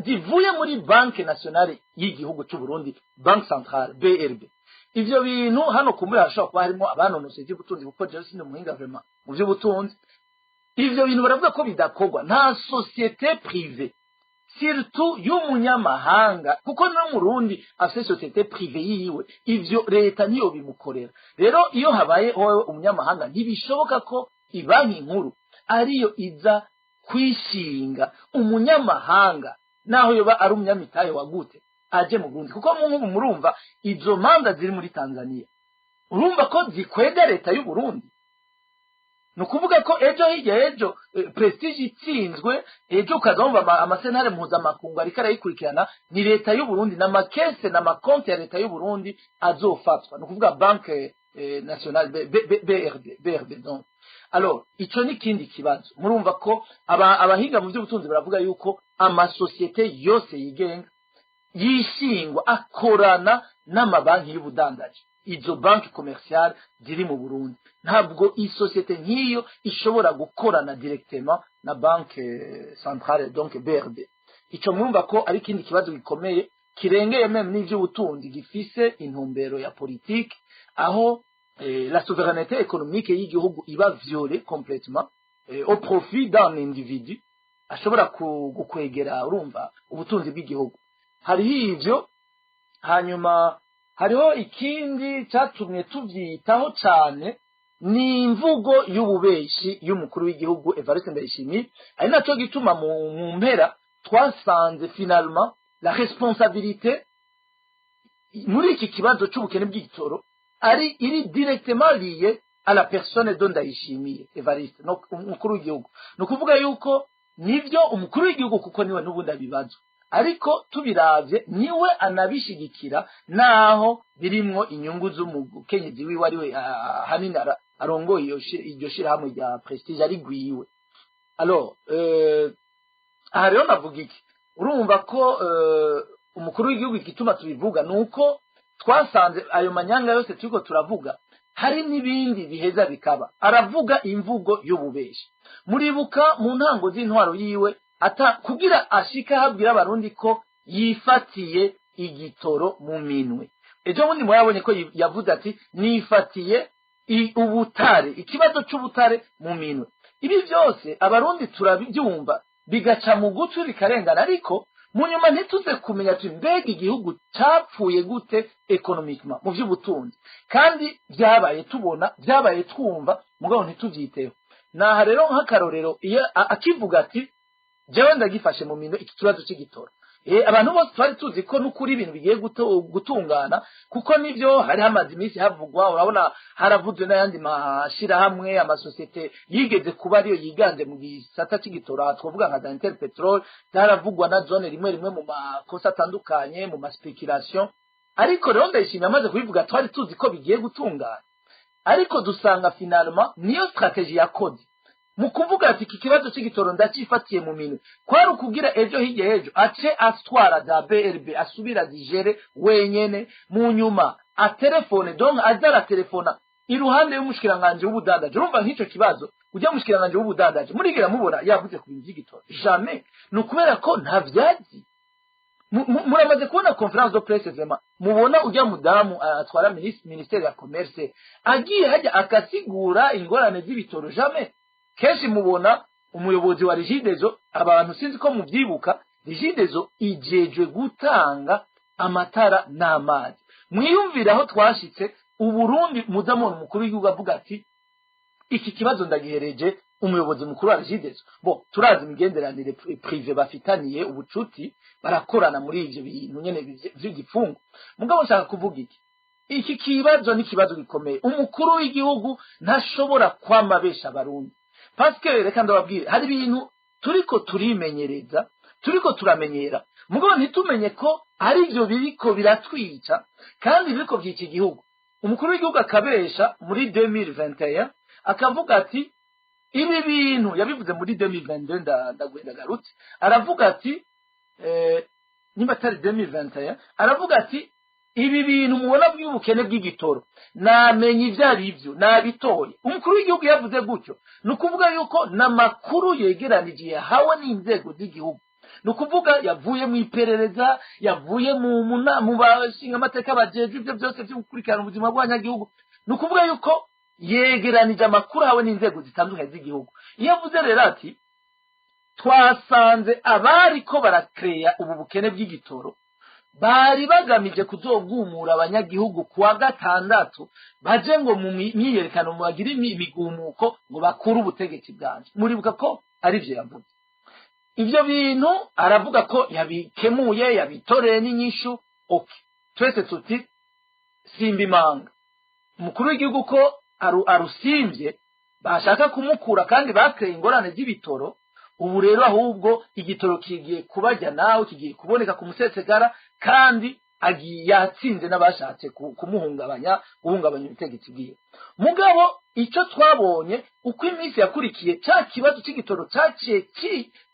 zivuye muri Banque Nationale y'igihugu c'u Burundi, Banque Centrale BRB. Ivyo bintu hano kumbura hashobora kuba harimo abanonosoye ivy'ubutunzi, kuko jewe sindi umuhinga vraiment mu vy'ubutunzi. Ivyo bintu baravuga ko bidakorwa, nta société privée, surtout y'umunyamahanga, kuko no murundi afise société privée yiwe, ivyo leta niyo bimukorera. Rero iyo habaye wowe umunyamahanga, ntibishoboka ko ibanki nkuru ariyo iza kwishinga umunyamahanga, naho yoba ari umunyamitahe wagute aje mu Burundi. Kuko nk'ubu murumva izo manza ziri muri Tanzania, urumva ko zikwega leta y'u Burundi. Ni ukuvuga ko ejo hirya ejo Prestige itsinzwe, ejo ukaza wumva amasentare mpuzamakungu ariko arayikurikirana, ni leta y'u Burundi n'amakese n'amakonti ya leta y'u Burundi azofatwa, ni ukuvuga Banque Nationale BRB. BRB donc, alors ico ni ikindi kibazo. Murumva ko abahinga mu by'ubutunzi baravuga yuko amasosiyete yose yigenga yishingwa akorana n'amabanki y'ubudandaji, izo banki commerciale ziri mu Burundi. Ntabwo isosiyete nk'iyo ishobora gukorana directement na Banque Centrale, donc BRB. Ico mwumva ko ari ikindi kibazo gikomeye kirengeye même n'ivy'ubutunzi, gifise intumbero ya politique, aho la souveraineté économique y'igihugu iba violée complètement au profit d'un individu ashobora gukwegera, urumva, ubutunzi bw'igihugu. Hariho ivyo. Hanyuma hariho ikindi cyatumye tuvyitaho cane. Ni imvugo y'ububeshi y'umukuru w'igihugu Evariste Ndayishimiye, ari naco gituma mu mpera twasanze finalement la responsabilité muri iki kibazo c'ubukene bw'igitoro ari iri directement liée à la personne de Ndayishimiye Evariste, no umukuru w'igihugu. Ni ukuvuga yuko nivyo umukuru w'igihugu, kuko niwe n'ubundi abibazwa, ariko tubiravye niwe anabishigikira, naho birimwo inyungu z'umukenyezi wiwe, ariwe hanini arongoye iryo shirahamwe rya Prestige ari gwiwe. Alors aha rero navuga iki? Urumva ko umukuru w'igihugu, igituma tubivuga ni uko twasanze ayo manyanga yose turiko turavuga, hari n'ibindi biheza bikaba aravuga imvugo y'ububeshi. Muribuka mu ntango z'intwaro yiwe, ata kugira ashika habwira Abarundi ko yifatiye igitoro mu minwe. Ejo bundi murabonye ko yavuze ati: "Nifatiye ubutare, ikibazo c'ubutare mu minwe." Ibi byose Abarundi turabyumva, bigaca mu gutwi bikarengana, ariko mu nyuma ntituze kumenya tuti: mbega igihugu capfuye gute économiquement, mu vy'ubutunzi? Kandi byabaye tubona, byabaye twumva, mugabo ntituvyiteho. Naha rero nk'akarorero, iyo akivuga ati: "Jewe ndagifashe mu minwe iki kibazo c'igitoro," abantu bose twari tuzi ko n'ukuri ibintu bigiye gutungana, kuko nivyo hari hamaze iminsi havugwa. Urabona haravuzwe n'ayandi mashirahamwe, amasosiyete yigeze kuba ariyo yiganje mu gisata c'igitoro. Aha twavuga nka Dantel Petrol, vyaravugwa na zone rimwe rimwe mu makosa atandukanye, mu ma spéculation. Ariko rero Ndayishimiye amaze kubivuga, twari tuzi ko bigiye gutungana, ariko dusanga finalement niyo stratégie yakoze mu kuvuga ati: "Iki kibazo c'igitoro ndacifatiye mu minwe," kwari ukugira ejo hirya y'ejo ace atwara za BRB, asubira zigere wenyene, mu nyuma atelefone, donc aza aratelefona iruhande y'umushikiranganji w'ubudandaji. Urumva nk'ico kibazo, ujya mushikiranganji w'ubudandaji murigera mubona yavuze ku bintu vy'igitoro? Jamais. Ni ukubera ko ntavyazi. Muramaze kubona conférence de presse vraiment mubona ujya mudamu atwara ministère ya commerce agiye hajya akasigura ingorane z'ibitoro? Jamais. Kenshi mubona umuyobozi wa Regideso. Abantu sinzi ko muvyibuka, Regideso ijejwe gutanga amatara n'amazi. Mwiyumvire aho twashitse Uburundi, muza mubona umukuru w'igihugu avuga ati: "Iki kibazo ndagihereje umuyobozi mukuru wa Regideso." Bo turazi imigenderanire privée bafitaniye, ubucuti, barakorana muri ivyo bintu nyene vy'igifungo. Mugabo nshaka kuvuga iki: iki kibazo ni ikibazo gikomeye. Umukuru w'igihugu ntashobora kwama besha Abarundi, parce que reka ndababwire, hari ibintu turiko turimenyereza, turiko turamenyera, mugabo ntitumenye ko ari byo biriko biratwica kandi biriko vyica igihugu. Umukuru w'igihugu akabesha muri 2021, akavuga ati ibi bintu, yabivuze muri 2022, ndagarutse, aravuga ati nimba atari 2021, aravuga ati: "Ibi bintu mubona by'ubukene bw'igitoro namenye ibyo ari byo, nabitoye." Umukuru w'igihugu yavuze gutyo, ni ukuvuga yuko n'amakuru yegeranije yahawe n'inzego z'igihugu, ni ukuvuga yavuye mu iperereza, yavuye mu bashingamateka bajejwe ibyo byose byo gukurikirana ubuzima bw'abanyagihugu. Ni ukuvuga yuko yegeranije amakuru ahawe n'inzego zitandukanye z'igihugu. Iyo avuze rero ati: "Twasanze abariko barakereya ubu bukene bw'igitoro bari bagamije kuzogumura abanyagihugu kuwa gatandatu, baje ngo mu myiyerekano bagire imigumuko ngo bakure ubutegetsi bwanje," muribuka ko arivyo yavuze. Ivyo bintu aravuga ko yabikemuye, yabitoreye n'inyishu. Okay, twese tuti: "Simba imanga." Umukuru w'igihugu ko arusimvye, bashaka kumukura kandi bakeye ingorane z'ibitoro. Ubu rero ahubwo igitoro kigiye kubajya, nawe kigiye kuboneka ku musesegara, kandi agiye yatsinze n'abashatse kumuhungabanya, guhungabanya ubutegetsi bwiwe. Mugabo icyo twabonye uko iminsi yakurikiye, cya kibazo cy'igitoro cyaciye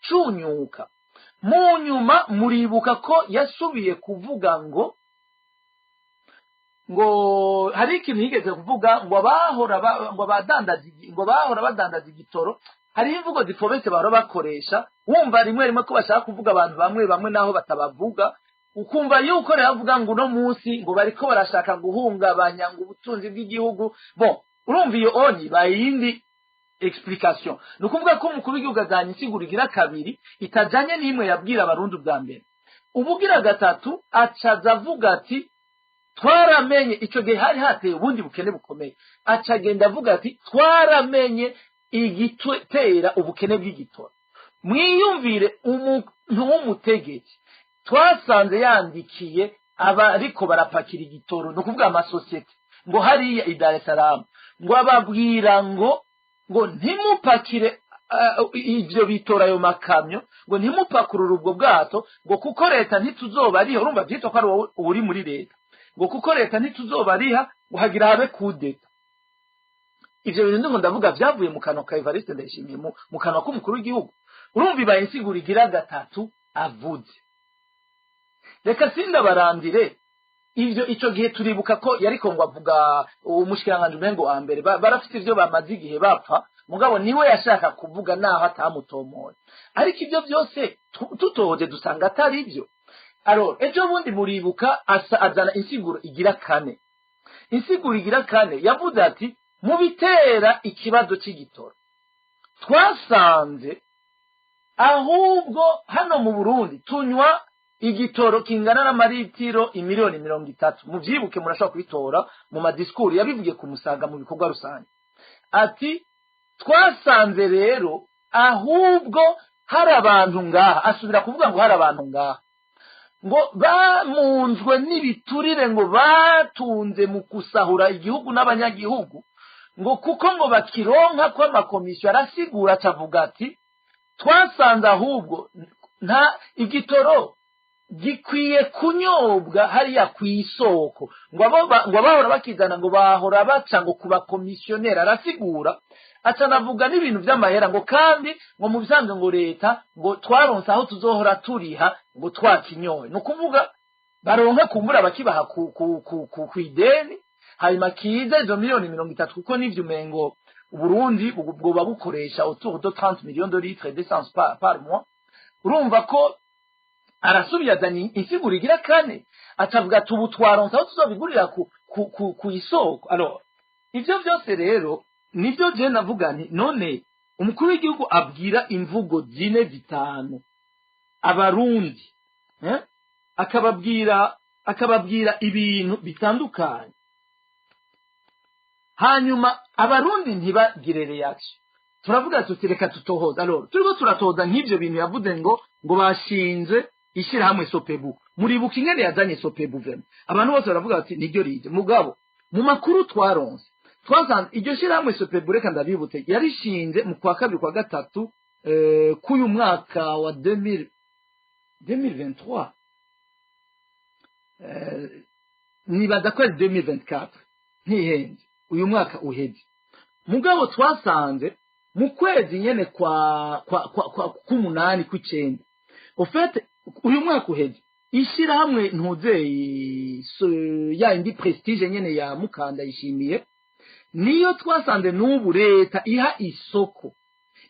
cunyuka. Mu nyuma muribuka ko yasubiye kuvuga ngo hari ikintu yigeze kuvuga ngo abahora ngo abadandaza, ngo bahora badandaza igitoro. Hariho imvugo zifobetse bahora bakoresha, wumva rimwe rimwe ko bashaka kuvuga abantu bamwe bamwe naho batabavuga. Ukumva yuko rero avuga ngo uno munsi ngo bariko barashaka guhungabanya ngo ubutunzi bw'igihugu. Bon, urumva iyo oni bayindi explication, ni ukuvuga ko umukuru w'igihugu azanye insiguro igira kabiri itajanye n'imwe yabwira Abarundi ubwa mbere. Ubugira gatatu acaza avuga ati Twaramenye ico gihe hari hateye ubundi bukene bukomeye. Aca agenda avuga ati: "Twaramenye igitera ubukene bw'igitoro." Mwiyumvire umuntu w'umutegetsi twasanze yandikiye abariko barapakira igitoro, ni ukuvuga amasosiyete, ngo hariya i Dar es Salaam, ngo ababwira ngo ntimupakire ivyo bitora, ayo makamyo, ngo ntimupakurure ubwo bwato, ngo kuko leta ntituzobariha. Urumva vyitwa ko ari wowe uri muri leta, ngo kuko leta ntituzobariha, ngo hagira habe kudeta. Ivyo bintu ndimo ndavuga vyavuye mu kanwa ka Evariste Ndayishimiye, mu kanwa k'umukuru w'igihugu. Urumva ibaye insiguro igira gatatu avuze. Reka sindabarandire ivyo. Ico gihe turibuka ko yariko ngo avuga umushikiranganji umengo wa mbere, barafite ivyo bamaze igihe bapfa, mugabo niwe yashaka kuvuga naho atamutomoye. Ariko ivyo byose tutohoje dusanga atari ivyo. Alors, ejo bundi muribuka asa azana insiguro igira kane. Insiguro igira kane yavuze ati: "Mu bitera ikibazo c'igitoro twasanze ahubwo hano mu Burundi tunywa igitoro kingana n'amaritiro imiliyoni 30." Muvyibuke, murashobora kubitora mu ma discours yabivugiye ku Musaga mu bikorwa rusange. Ati: "Twasanze rero ahubwo hari abantu ngaha," asubira kuvuga ngo hari abantu ngaha ngo bamunzwe n'ibiturire, ngo batunze mu gusahura igihugu n'abanyagihugu, ngo kuko ngo bakironka ko amakomisiyo. Arasigura, acavuga ati: "Twasanze ahubwo nta igitoro gikwiye kunyobwa hariya ku isoko," ngo ngo abahora bakizana ngo bahora baca ngo ku bakomisiyoneri. Arasigura, aca anavuga n'ibintu vy'amahera, ngo kandi ngo mu bisanzwe ngo leta ngo twaronse aho tuzohora turiha ngo twakinyoye, ni ukuvuga baronke kumbura bakibaha ku ideni, hanyuma kiza izo miliyoni 30, kuko n'ivyo umengo Uburundi bwoba bukoresha autour de 30 millions de litres d'essence par mois. Urumva ko arasubiye azanye insiguro igira kane, atavuga ati: "Ubu twaronse aho tuzobigurira ku isoko." Alors, ivyo vyose rero nivyo je navuga nti: none umukuru w'igihugu abwira imvugo zine, zitanu Abarundi, eh? Akababwira ibintu bitandukanye, hanyuma Abarundi ntibagire réaction. Turavuga tuti: "Reka tutohoza." Alors, turiko turatoza nk'ivyo bintu yavuze ngo bashinze ishyirahamwe Sopebu. Muribuka ingene yazanye Sopebu? Vraiment, abantu bose baravuga bati: "Niryo rije." Mugabo mu makuru twaronse twasanze iryo shyirahamwe Sopebu, reka ndabibutse, yarishinze mu kwa kabiri, kwa gatatu k'uyu mwaka wa 2000 2023, nibaza ko ari 2024, ntihenze, uyu mwaka uheze. Mugabo twasanze mu kwezi nyene kwa k'umunani, kw'icenda, au fait uyu mwaka uheze, ishyirahamwe ntuzeyi ya indi Prestige nyene ya Mukanda yishimiye, niyo twasanze n'ubu leta iha isoko,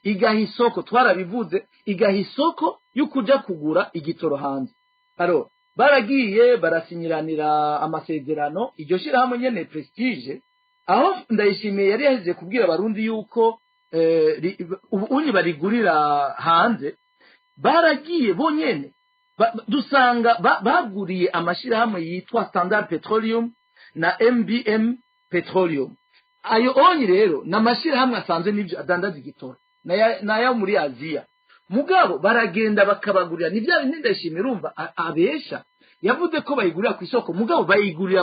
igaha isoko, twarabivuze, igaha isoko yo kuja kugura igitoro hanze. Alors, baragiye barasinyiranira amasezerano iryo shyirahamwe nyene Prestige, aho Ndayishimiye yari yahejeje kubwira Abarundi yuko ubu unyi barigurira hanze. Baragiye bonyene dusanga baguriye amashirahamwe yitwa Standard Petroleum na MBM Petroleum. Ayo onyi rero ni amashirahamwe asanzwe n'ibyo adandaza igitoro n'ayo muri Aziya, mugabo baragenda bakabagurira. Ni bya bindi Ndayishimiye urumva abesha, yavuze ko bayigurira ku isoko, mugabo bayigurira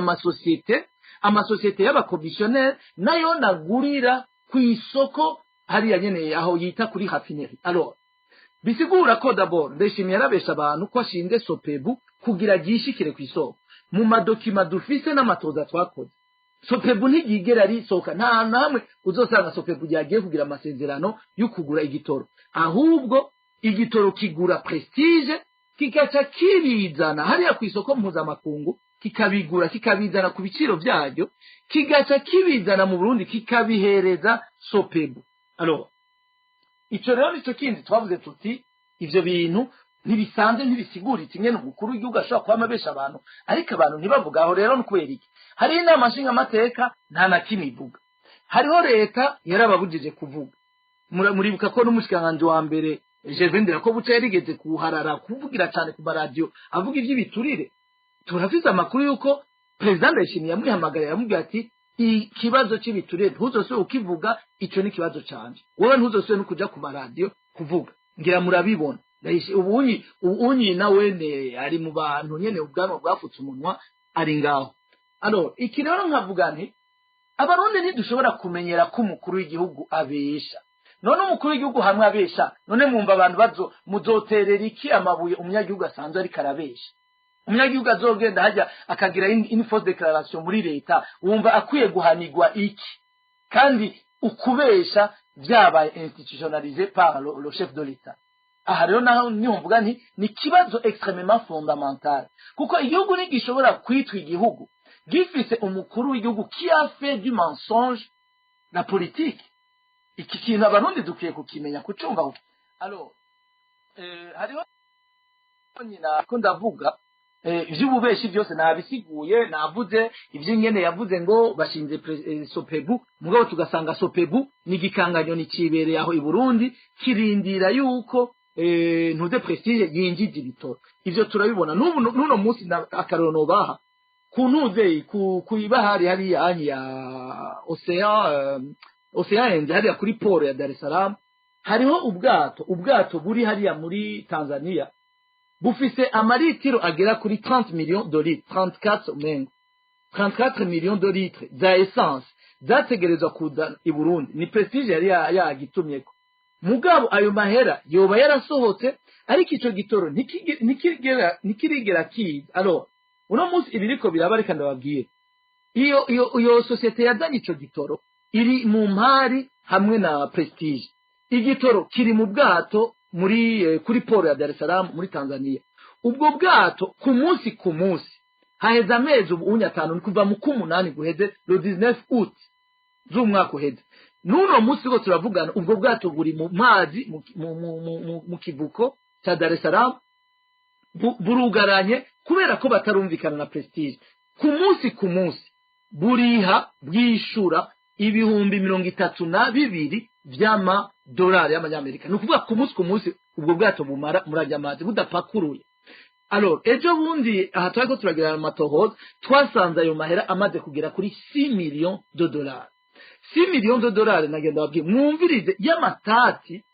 amasosiyete y'abakomisiyoneri, nayo nagurira ku isoko hariya nyene aho yita kuri raffinerie. Alors, bisigura ko d'abord Ndayishimiye yarabesha abantu ko ashinze Sopebu kugira ryishikire ku isoko. Mu ma documents dufise n'amatoza twakoze, Sopebu ntigigera risohoka. Nta hantu na hamwe uzosanga Sopebu yagiye kugira amasezerano yo kugura igitoro. Ahubwo igitoro kigura Prestige, kigaca kibizana hariya ku isoko mpuzamakungu, kikabigura, kikabizana ku biciro byaryo, kigaca kibizana mu Burundi, kikabihereza Sopebu. Alors, ico rero nico kindi twavuze tuti: ivyo bintu ntibisanzwe, ntibisiguritse ingene umukuru w'igihugu ashobora kuba amabesha abantu, ariko abantu ntibavuga. Aho rero ni kubera iki? Hariho inama nshingamateka, nta na kimwe ivuga. Hariho leta yarababujije kuvuga. Muribuka ko n'umushikiranganji wa mbere Gervais Ndirakobuca yarigeze kuharara kuvugira cyane ku maradiyo avuga ivy'ibiturire. Turafise amakuru yuko Perezida Ndayishimiye yamwihamagara, yamubwira ati: "Ikibazo cy'ibiturire ntuzosubire ukivuga, ico ni ikibazo canje, wowe ntuzosubire no kuja ku maradiyo kuvuga." Ngira murabibona. Ubunyi nawene ari mu bantu nyene ubwanwa bwafutse umunwa, ari ngaho. Alors iki rero nkavuga nti Abarundi ntidushobora kumenyera ko umukuru w'igihugu abesha. None umukuru w'igihugu hamwe abesha, none mwumva abantu bazo muzoterera iki amabuye umunyagihugu asanzwe ariko arabesha? Umunyagihugu azogenda hajya akagira une fausse déclaration muri leta, wumva akwiye guhanigwa iki, kandi ukubesha byabaye institutionnalisé par le chef de l'État? Aha rero naho niho mvuga nti ni ikibazo extrêmement fondamental, kuko igihugu ntigishobora kwitwa igihugu gifise umukuru w'igihugu qui a fait du mensonge la politique. Iki kintu Abarundi dukwiye kukimenya, kucumva. Alors hariho nyina ko ndavuga ivy'ububeshi byose nabisiguye, navuze ivy'ingene yavuze ngo bashinze SOPEBU, mugabo tugasanga SOPEBU ni igikanganyoni cibereye aho i Burundi, kirindira yuko ntuze Prestige yinjiza ibitoro. Ivyo turabibona n'ubu n'uno munsi. Akarorero nobaha ku ntuze ku ibahari hariya anyi ya Océan Indien, hariya kuri port ya Dar es Salaam, hariho ubwato buri hariya muri Tanzania, bufise amaritiro agera kuri 30 millions de litres, 34 umengo 34 millions de litres za essence, zategerezwa kuza i Burundi. Ni Prestige yari yagitumyeko, mugabo ayo mahera yoba yarasohotse, ariko ico gitoro ntikirigera kiza. Alors uno munsi ibiriko biraba, reka ndababwire, iyo sosiyete yazanye ico gitoro iri mu mpari hamwe na Prestige. Igitoro kiri mu bwato muri kuri port ya Dar es Salaam muri Tanzania. Ubwo bwato ku munsi haheze amezi ubu unye 5, ni kuva mu k'umunani guheze, le 19 août z'umwaka uheze, n'uno munsi rwo turavugana, ubwo bwato buri mu mazi mu kivuko cya Dar es Salaam, burugaranye kubera ko batarumvikana na Prestige. Ku munsi buriha, bwishura 32,000 vy'amadolari y'Amanyamerika. Ni ukuvuga ku munsi ubwo bwato bumara muri ajya mazi budapakuruye. Alors ejo bundi aha twariko turagira amatohoza, twasanze ayo mahera amaze kugera kuri 6 millions de dollars. 6 millions de dollars, nagenda babwiye mwumvirize y'amatati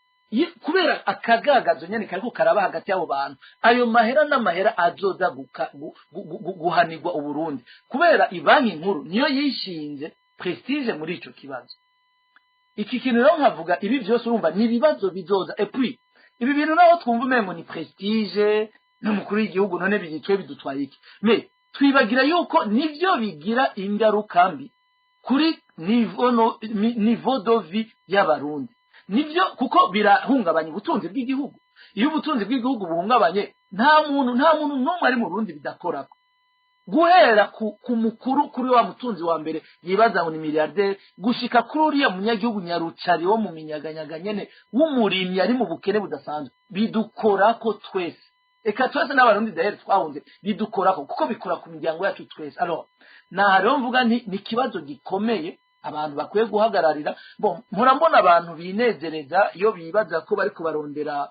kubera akagagazo nyene kariko karaba hagati y'abo bantu. Ayo mahera n'amahera azoza guhanirwa Uburundi, kubera ibanki nkuru niyo yishinze Prestige muri ico kibazo. Iki kintu rero nkavuga, ibi byose urumva ni ibibazo bizoza. Et puis ibi bintu naho twumva umengo ni Prestige n'umukuru w'igihugu, none bigitwe bidutwaye iki? Mais twibagira yuko nivyo bigira ingaruka mbi kuri niveau no, niveau de vie y'Abarundi. Nivyo, kuko birahungabanya ubutunzi bw'igihugu. Iyo ubutunzi bw'igihugu buhungabanye, nta muntu n'umwe ari mu Burundi bidakorako, guhera ku mukuru, kuri wa mutunzi wa mbere yibaza ngo ni milliardaire, gushika kuri uriya munyagihugu nyarucari wo mu minyaganyaga nyene w'umurimyi ari mu bukene budasanzwe. Bidukorako twese, eka twese n'Abarundi dahere twahunze bidukorako, kuko bikora ku miryango yacu twese. Alors naha rero mvuga nti ni ikibazo gikomeye abantu bakwiye guhagararira. Bon, mpora mbona abantu binezereza iyo bibaza ko bariko barondera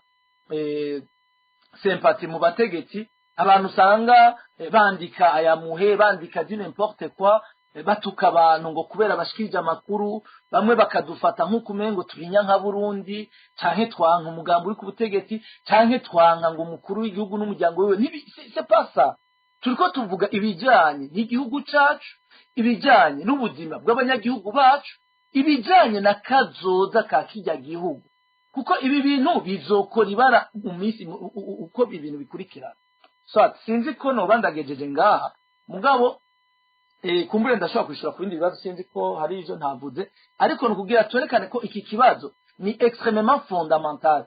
sympathie mu bategetsi. Abantu usanga bandika aya muhe, bandika du n'importe quoi, batuka abantu ngo kubera bashikirije amakuru. Bamwe bakadufata nk'uko umengo turinya nka Burundi, canke twanka umugambi uri ku butegetsi, canke twanka ngo umukuru w'igihugu n'umuryango wiwe. C'est pas ça. Turiko tuvuga ibijanye n'igihugu cacu, ibijanye n'ubuzima bw'abanyagihugu bacu, ibijanye na kazoza ka kirya gihugu, kuko ibi bintu bizokora ibara mu minsi uko ibintu bikurikirana. So sinzi ko noba ndagejeje ngaha, mugabo kumbure ndashobora kwishura ku bindi bibazo, sinzi ko hari ivyo ntavuze, ariko ni ukugira twerekane ko iki kibazo ni extrêmement fondamental.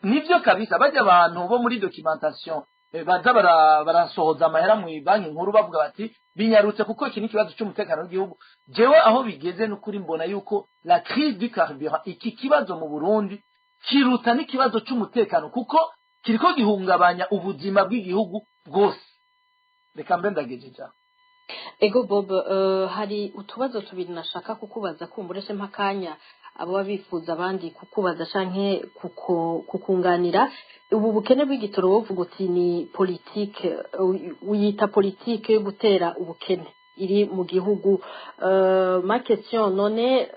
Nivyo kabisa, bajya abantu bo muri documentation baza barasohoza amahera mu banki nkuru, bavuga bati binyarutse kuko iki ni ikibazo cy'umutekano w'igihugu. Jewe aho bigeze n'ukuri mbona yuko la crise du carburant, iki kibazo mu Burundi kiruta n'ikibazo cy'umutekano, kuko kiriko gihungabanya ubuzima bw'igihugu bwose. Reka mbe ndagejeje aho. Ego Bob, hari utubazo tubiri nashaka kukubaza, kumbure mpakanya abo bifuza abandi kukubaza canke kukunganira. Ubu bukene bw'igitoro wovuga uti ni politique, uyita politique yo gutera ubukene. iri mu gihugu. Ma question none,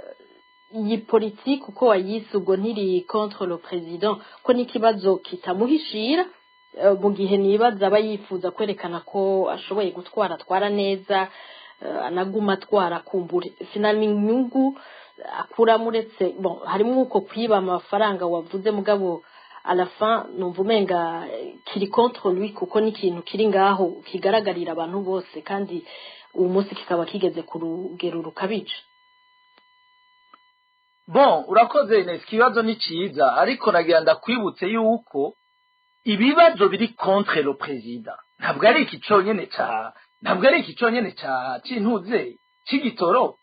iyi politike uko wayise ubwo ntiri contre le président, ko n'ikibazo kitamuhishira mu gihe nibaza aba yifuza kwerekana ko ashoboye gutwara, atwara neza, anaguma atwara, kumbure finalement inyungu akuramo uretse, bon, harimo uko kwiba amafaranga wavuze, mugabo à la fin numva umenga kiri contre lui, kuko ni ikintu kiri ngaho kigaragarira abantu bose, kandi uwo munsi kikaba kigeze ku rugero rukabije. Bon, urakoze Ines, ikibazo ni ciza, ariko nagira ndakwibutse yuko ibibazo biri contre le président ntabwo ari iki conyene ca c'intuze c'igitoro.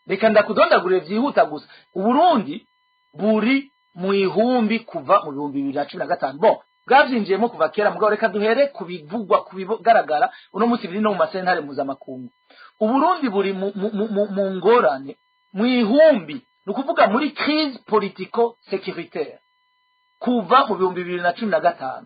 Reka ndakudondagurire vyihuta gusa. Uburundi buri mu ihumbi kuva mu 2015. Bon, bwavyinjiyemo kuva kera, mugabo reka duhere ku bivugwa, ku bigaragara uno munsi biri no mu masentare mpuzamakungu. Uburundi buri mu ngorane, mu ihumbi, ni ukuvuga muri crise politico sécuritaire kuva mu 2015.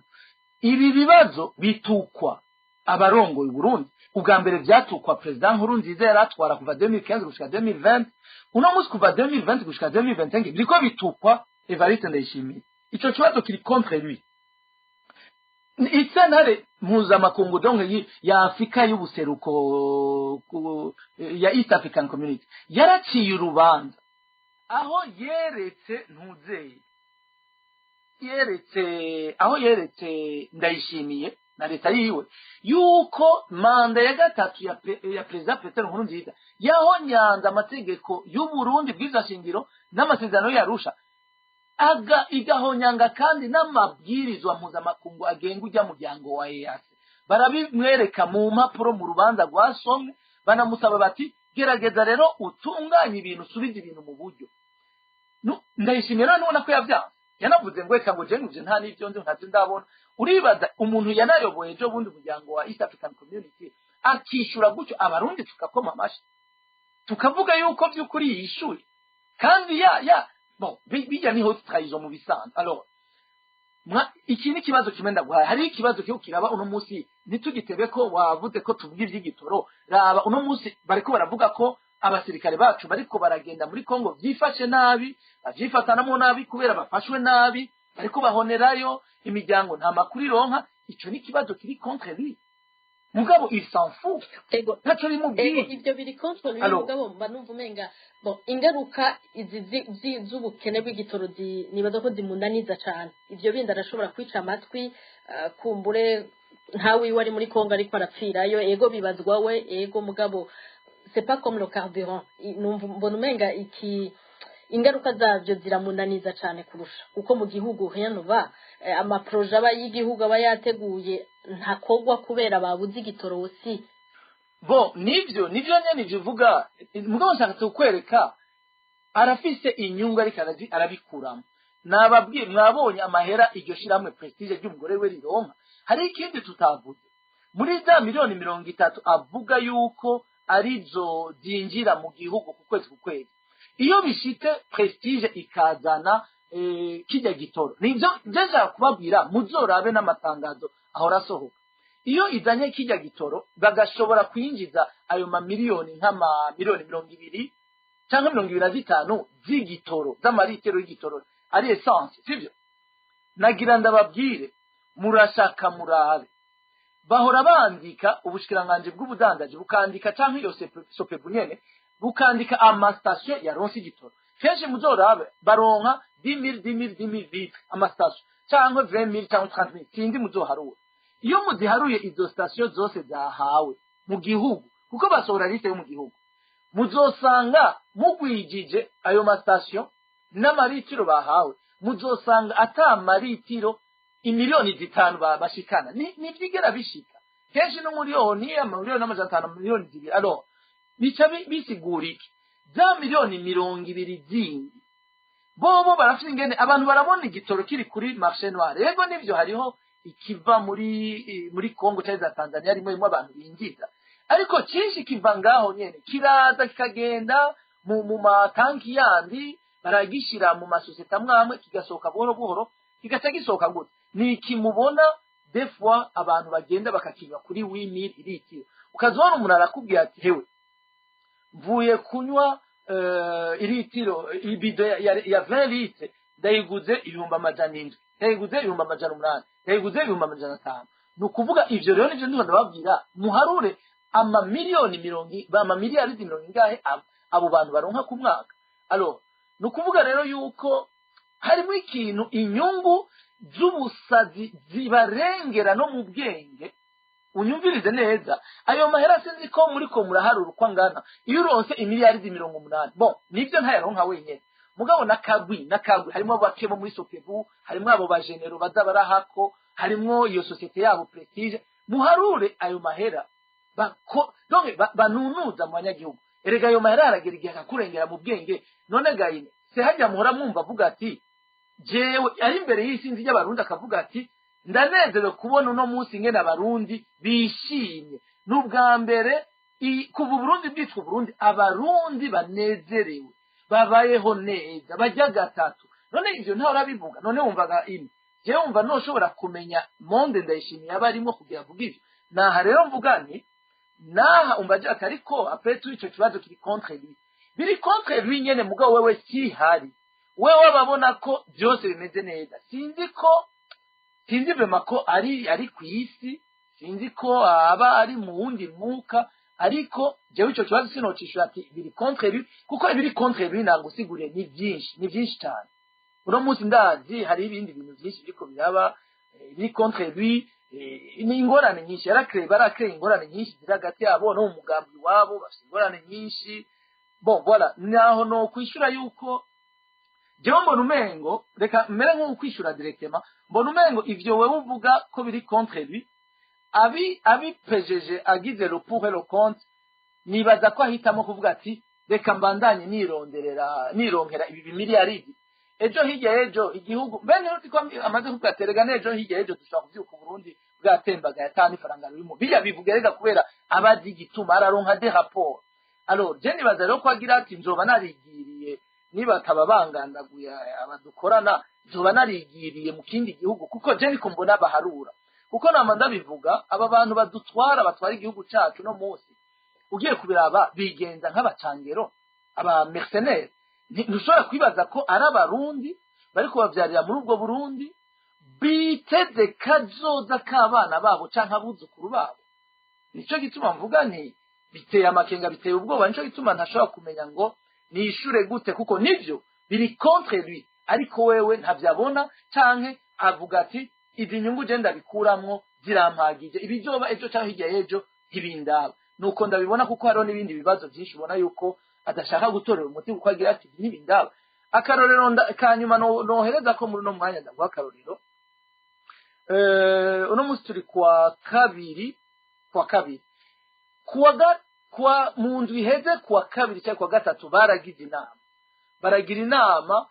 Ibi bibazo bitukwa abarongoye Burundi. Ubwa mbere vyatukwa President Nkurunziza yari atwara kuva 2015 gushika 2020. Uno munsi kuva 2020 gushika 2025 biriko bitukwa Evariste Ndayishimiye. Ico kibazo kiri contre lui. Isentare mpuzamakungu, donc ya Afrika y'ubuseruko, ya East African Community, yaraciye urubanza aho yeretse ntuzeye yeretse aho yeretse Ndayishimiye na leta yiwe yuko manda ya gatatu ya Perezida Petero Nkurunziza yahonyanze amategeko y'u Burundi, bwiza shingiro n'amasezerano y'Arusha, aga igahonyanga kandi n'amabwirizwa mpuzamakungu agenga ujya muryango wa EAC. Barabimwereka mu mpapuro, mu rubanza rwasomwe, banamusaba bati: "Gerageza rero utunganye ibintu, usubize ibintu mu buryo." Ndayishimiye rero nubona ko yavyanze, yanavuze ngo reka ngo je nguje nta n'ivyo nzi, ntavyo ndabona. Uribaza umuntu yanayoboye ejo bundi umuryango wa East African Community akishura gutyo, Abarundi tukakoma amashi, tukavuga yuko vy'ukuri yishuye, kandi ya bon, bijya ni haute trahison mu bisanzwe. Alors mwa iki ni ikibazo kimwe ndaguhaye. Hari ikibazo kiriko kiraba uno munsi, ntitugitebe ko wavuze ko tuvuga ivy'igitoro. Raba uno munsi bariko baravuga ko abasirikare bacu bariko baragenda muri Kongo vyifashe nabi, bavyifatanamwo nabi kubera bafashwe nabi, bariko bahonerayo imiryango, nta makuru ironka. Ico ni ikibazo kiri contre lui, mugabo il s'en fout. Ego. Ntaco bimubwiye. Ego, ivyo biri contre lui. Alors. Mugabo mba numva umenga, bon, ingaruka izi z'ubukene bw'igitoro nibaza ko zimunaniza cane. Ivyo bindi arashobora kwica amatwi, kumbure ntawiwe ari muri Kongo ariko arapfirayo. Ego, bibazwa we, ego, mugabo c'est pas comme le carburant. Numva mbona umenga iki ingaruka zavyo ziramunaniza cane kurusha, kuko mu gihugu rien ne va. Ama projets aba y'igihugu aba yateguye ntakogwa kubera babuze igitoro aussi. Bon, nivyo nyene ivyo uvuga, mugabo nshaka kukwereka arafise inyungu ariko arabikuramo. Nababwiye, mwabonye amahera iryo shirahamwe Prestige ry'umugore we rironka. Hari ikindi tutavuze muri za miliyoni 30 avuga yuko arizo zinjira mu gihugu ku kwezi ku kwezi. Iyo bishitse Prestige ikazana kijya gitoro, nivyo nshaka kubabwira, muzorabe n'amatangazo ahora asohoka. Iyo izanye kijya gitoro bagashobora kwinjiza ayo mamiliyoni, nk'amamiliyoni 20 cyangwa 25 z'igitoro, z'amaritero y'igitoro ari essence, sivyo? Nagira ndababwire, murashaka murabe, bahora bandika, ubushikiranganji bw'ubudandaji bukandika, canke iyo SOPEBU nyene bukandika amasitasiyo yaronse igitoro. Kenshi muzorabe baronka 10 000, 10 000, 10 000 litres amasitasiyo, canke 20 000 canke 30 000, sindi muzoharura. Iyo muziharuye izo sitasiyo zose zahawe mu gihugu, kuko basohora liste yo mu gihugu, muzosanga mugwijije ayo masitasiyo n'amaritiro bahawe, muzosanga ata maritiro imiliyoni 5 bashikana. Ntivyigera bishika kenshi n'umuriyoni, amamiliyoni n'amajana atanu, miliyoni 2. Alors bica bisigura iki? Za miliyoni 20 zindi bobo barafite ingene abantu barabona igitoro kiri kuri marché noir. Yego, nivyo, hariho ikiva muri Congo cyangwa za Tanzania, rimwe rimwe abantu binjiza, ariko cyinshi kiva ngaho nyene, kiraza kikagenda mu matanki yandi, baragishira mu masosiyete amwe amwe, kigasohoka buhoro buhoro, kigaca gisohoka gute? Ni iki mubona? Des fois abantu bagenda bakakinywa kuri 8000 iritiro, ukazibona umuntu arakubwira ati: "Hewe, mvuye kunywa iritiro, ibido ya 20 litres, ndayiguze 700,000, ndayiguze 800,000, ndayiguze 500,000." Ni ukuvuga ivyo rero nivyo ndimo ndababwira: muharure amamiliyoni amamiliyaridi mirongo ingahe abo bantu baronka ku mwaka. Alors, ni ukuvuga rero yuko harimo ikintu, inyungu z'ubusazi zibarengera no mu bwenge. Unyumvirize neza, ayo mahera sinzi ko muri ko muraharura uko angana. Iyo uronse imiliyaridi 80, bon, nibyo ntayaronka wenyene, mugabo n'akagwi n'akagwi, harimo bake bo muri SOCOBU, harimo abo bajenero baza barahako, harimo iyo société yabo Prestige. Muharure ayo mahera bako, donc banunuza mu banyagihugu. Erega ayo mahera aragera igihe akakurengera mu bwenge. None gayine se hajya muhora mwumva avuga ati jewe ari imbere y'isinzi ry'Abarundi, akavuga ati: "Ndanezerewe kubona uno munsi ingene Abarundi bishimye, ni ubwa mbere kuva Uburundi bwitwa Uburundi, Abarundi banezerewe, babayeho neza, bajya gatatu." None ivyo ntawe urabivuga? None wumvaga ine jewe wumva noshobora kumenya monde Ndayishimiye aba arimo kugira avuga ivyo? Naha rero mvuga nti naha umva agira ati: "Ariko après tout, ico kibazo kiri contre lui." Biri contre lui nyene, mugabo wewe sihari, wewe ababona ko byose bimeze neza. Sinzi ko, sinzi vraiment ko ari ku isi, sinzi ko aba ari mu wundi mwuka, ariko jewe ico kibazo sinocishura ati biri contre lui, kuko ibiri contre lui nagusiguriye ni byinshi, ni byinshi cyane. Uno munsi ndazi hari ibindi bintu byinshi biriko biraba biri contre lui. Ni ingorane nyinshi yarakeye, barakeye ingorane nyinshi ziri hagati yabo no mu mugambi wabo, bafite ingorane nyinshi. Bon, voilà, naho no kwishura yuko jewe mbona umengo, reka mbere nko kwishura directement, mbona umengo ivyo wewe uvuga ko biri contre lui, abipejeje, agize le pour et le contre, nibaza ko ahitamo kuvuga ati: "Reka mbandanye nironderera, nironkera ibi bimiliyaridi, ejo hirya y'ejo igihugu." Mbene uzi ko amaze kuvuga ati: "Erega n'ejo hirya y'ejo dushobora kuvyuka Uburundi bwatembagaye, ata n'ifaranga ririmo." Bijya bivuga erega kubera abazi igituma araronka des rapports. Alors je nibaza rero ko agira ati: "Nzoba narigiriye, niba ataba bangandaguye abadukorana, nzoba narigiriye mu kindi gihugu." Kuko je niko mbona baharura, kuko nama ndabivuga, aba bantu badutwara, batwara igihugu cacu no munsi, ugiye kubiraba bigenza nk'abacangero, aba mercenaires. Ntushobora kwibaza ko ari Abarundi bariko bavyarira muri ubwo Burundi, biteze kazoza k'abana babo canke abuzukuru babo. Nico gituma mvuga nti biteye amakenga, biteye ubwoba. Nico gituma ntashobora kumenya ngo nishure gute, kuko nivyo biri contre lui, ariko wewe ntavyabona, canke avuga ati: "Izi nyungu je ndabikuramwo zirampagije, ibizoba ejo canke hirya y'ejo ntibindaba." Nuko ndabibona, kuko hariho n'ibindi bibazo vyinshi ubona yuko adashaka gutorera umuti, kuko agira ati: "Ntibindaba." Akarorero kanyuma nohereza ko muri uno mwanya, ndaguha akarorero. Uno munsi turi kuwa kabiri, kuwa kabiri, kuwa mu ndwi iheze, kuwa kabiri cyangwa kuwa gatatu, baragize inama, baragira inama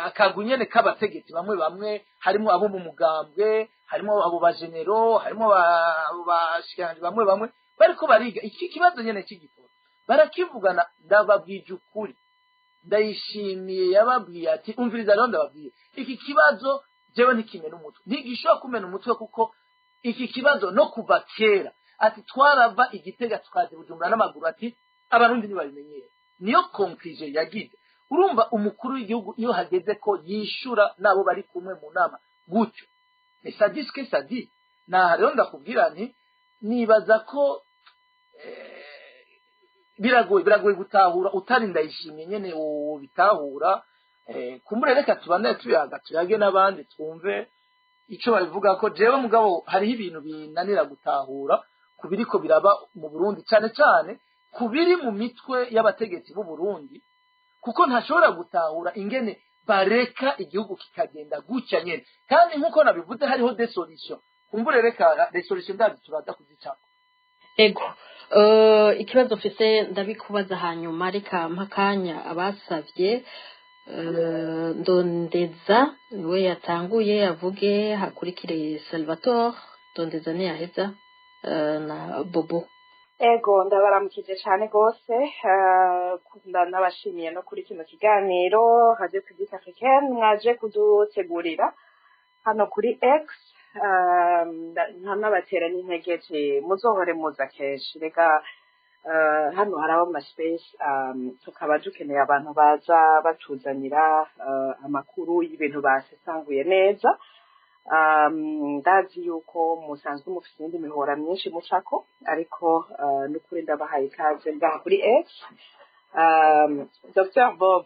akagwi nyene k'abategetsi bamwe bamwe, harimo abo mu mugambwe, harimo abo bajenero, harimo abo bashikiranganji bamwe bamwe, bariko bariga iki kibazo nyene cy'igitoro, barakivugana. Ndababwije ukuri, Ndayishimiye yababwiye ati: "Umviriza rero, ndababwiye, iki kibazo jewe ntikimena umutwe, ntigishobora kumena umutwe, kuko iki kibazo no kuva kera," ati, "twarava Igitega tukaza i Bujumbura n'amaguru," ati, "Abarundi ntibabimenyere." Niyo conclusion yagize. Urumva umukuru w'igihugu iyo hageze ko yishura n'abo bari kumwe mu nama gutyo, mais ça dit ce que ça dit. Naha rero ndakubwira nti nibaza ko biragoye, biragoye gutahura utari Ndayishimiye nyene wobitahura. Kumbure reka tubandane tuyaga, tuyage n'abandi, twumve ico babivuga ko. Jewe mugabo hariho ibintu binanira gutahura ku biriko biraba mu Burundi, cane cane ku biri mu mitwe y'abategetsi b'u Burundi, kuko ntashobora gutahura ingene bareka igihugu kikagenda gutya nyene, kandi nk'uko nabivuze hariho des solutions. Kumbure reka des solutions ndazi turaza kuzicako. Ego, ikibazo mfise ndabikubaza hanyuma, reka mpakanya abasavye. Ndondeza niwe yatanguye avuge, hakurikire Salvatore. Ndondeza ntiyaheza, na Bobo. Ego, ndabaramukije cyane rwose, ndabashimiye no kuri kino kiganiro Radio Publique Africaine mwaje kudutegurira hano kuri X. Nkanabatera n'intege ati muzohore muza kenshi. Reka hano haraho ama space, tukaba dukeneye abantu baza batuzanira amakuru y'ibintu basesanguye neza. Ndazi yuko musanzwe mufite iyindi mihora myinshi mucako, ariko n'ukuri ndabahaye ikaze ngaha kuri X. Dr Bob,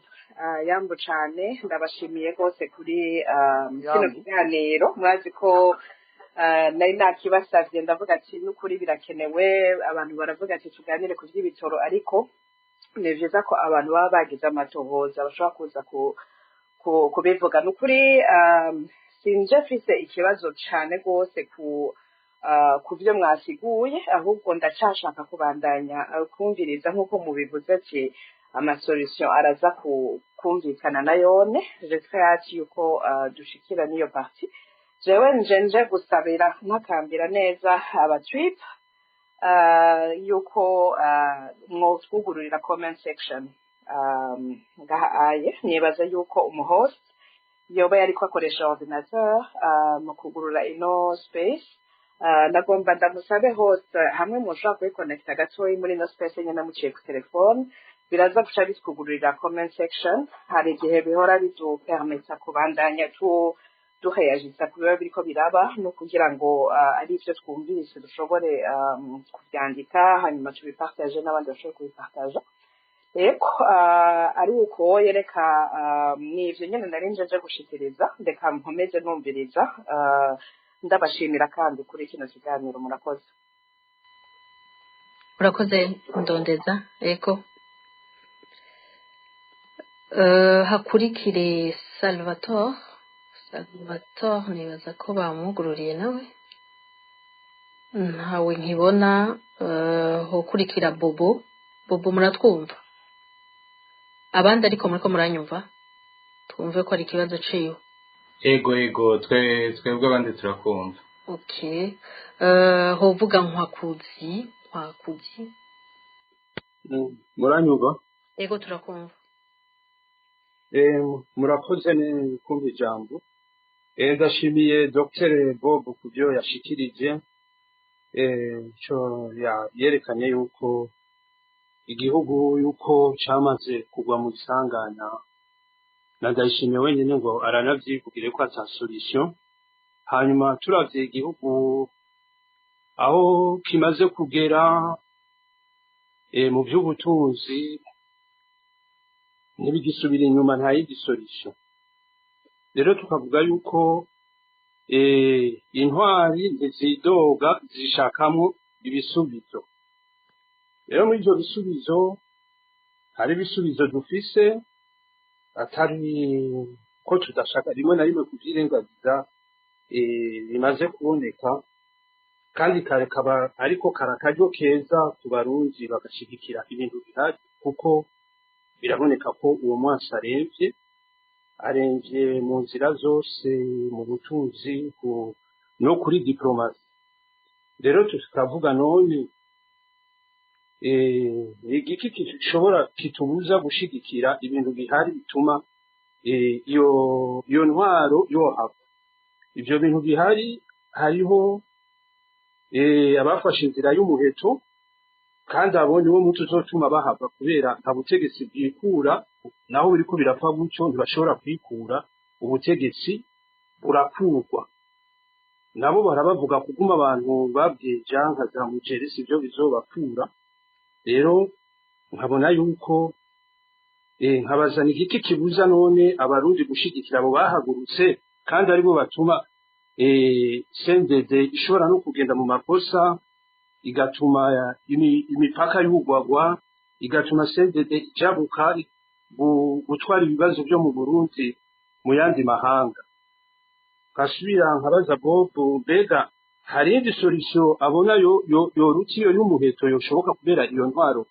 yambu cane, ndabashimiye rwose kuri kino Yambu. kiganiro. Murazi ko nari nakibasavye, ndavuga ati n'ukuri birakenewe. Abantu baravuga ati tuganire ku vy'ibitoro, ariko ni vyiza ko abantu baba bagize amatohoza bashobora kuza kubivuga. N'ukuri sinje mfise ikibazo cane rwose ku vyo mwasiguye, ahubwo ndacashaka kubandanya kumviriza nk'uko mubivuze ati amasolution araza kumvikana na yone. J'espère yuko dushikira n'iyo partie. Jewe nje gusabira ntakambira neza abatrip yuko mwotwugururira comment section ngaha aye. Nibaza yuko umuhost yoba yariko akoresha ordinateur mu kugurura ino space. Nagomba ndamusabe host, hamwe mushobora kuyikonekita gatoyi muri ino space nyene muciye ku telefone, biraza guca bitwugururira comment section. Hari igihe bihora bidupermeta kubandanya tu duheyagisa ku biba biriko biraba, no kugira ngo ari ivyo twumvise dushobore kuvyandika, hanyuma tubipartage n'abandi bashobore kubipartaja. Eko ari uko yereka ni ivyo nyene nari nje gushikiriza. Reka nkomeze numviriza. Ndabashimira kandi kuri kino kiganiro, murakoze. Urakoze Ndondeza. Ego. Hakurikire Salvatore. Salvatore nibaza ko bamwugururiye nawe, ntawe nkibona. Hokurikira Bobo. Bobo, muratwumva? Abandi ariko muriko muranyumva? Twumve ko ari ikibazo ciwe. Ego, twebwe abandi turakumva. Okay. Hovuga Nkwakuzi. Nkwakuzi. Muranyumva? Ego, turakumva. Murakoze ni kumva ijambo. Ndashimiye Dr Bob ku byo yashikirije. Ico yerekanye yuko igihugu yuko camaze kugwa mu isanganya, na Ndayishimiye wenyene ngo aranavyivugire ko ata solution. Hanyuma turavye igihugu aho kimaze kugera mu vy'ubutunzi, ntibigisubira inyuma, nta yindi solution. Rero tukavuga yuko intwari ntizidoga, zishakamwo ibisubizo. Rero muri ivyo bisubizo hari ibisubizo dufise, atari ko tudashaka rimwe na rimwe kuvyirengagiza, bimaze kuboneka kandi kare kaba ariko kari akaryo keza ku Barundi bagashigikira ibintu bihari, kuko biraboneka ko uwo mwasi aremvye, aremvye mu nzira zose, mu butunzi no kuri diplomasi. Rero tukavuga none igiki gishobora kitubuza gushigikira ibintu bihari bituma iyo ntwaro yohava? Ivyo bintu bihari hariho abafashe inzira y'umuheto, kandi abo niwo muti uzotuma bahava, kubera nta butegetsi bwikura. Naho biriko birapfa gutyo, ntibashobora kwikura ubutegetsi, burakurwa. Nabo barabavuga kuguma abantu babwija nka za mugeri, sivyo bizobakura. Rero nkabona yuko nkabazana igiti kibuza none Abarundi gushigikira abo bahagurutse, kandi aribo batuma CNDD ishobora no kugenda mu makosa, igatuma imipaka yugwagwa, igatuma CNDD ijabuka gutwara ibibazo byo mu Burundi mu yandi mahanga. Nkasubira nkabaza Bob, mbega hari indi solution abona yo yoruta iyo y'umuheto yoshoboka, kubera iyo ntwaro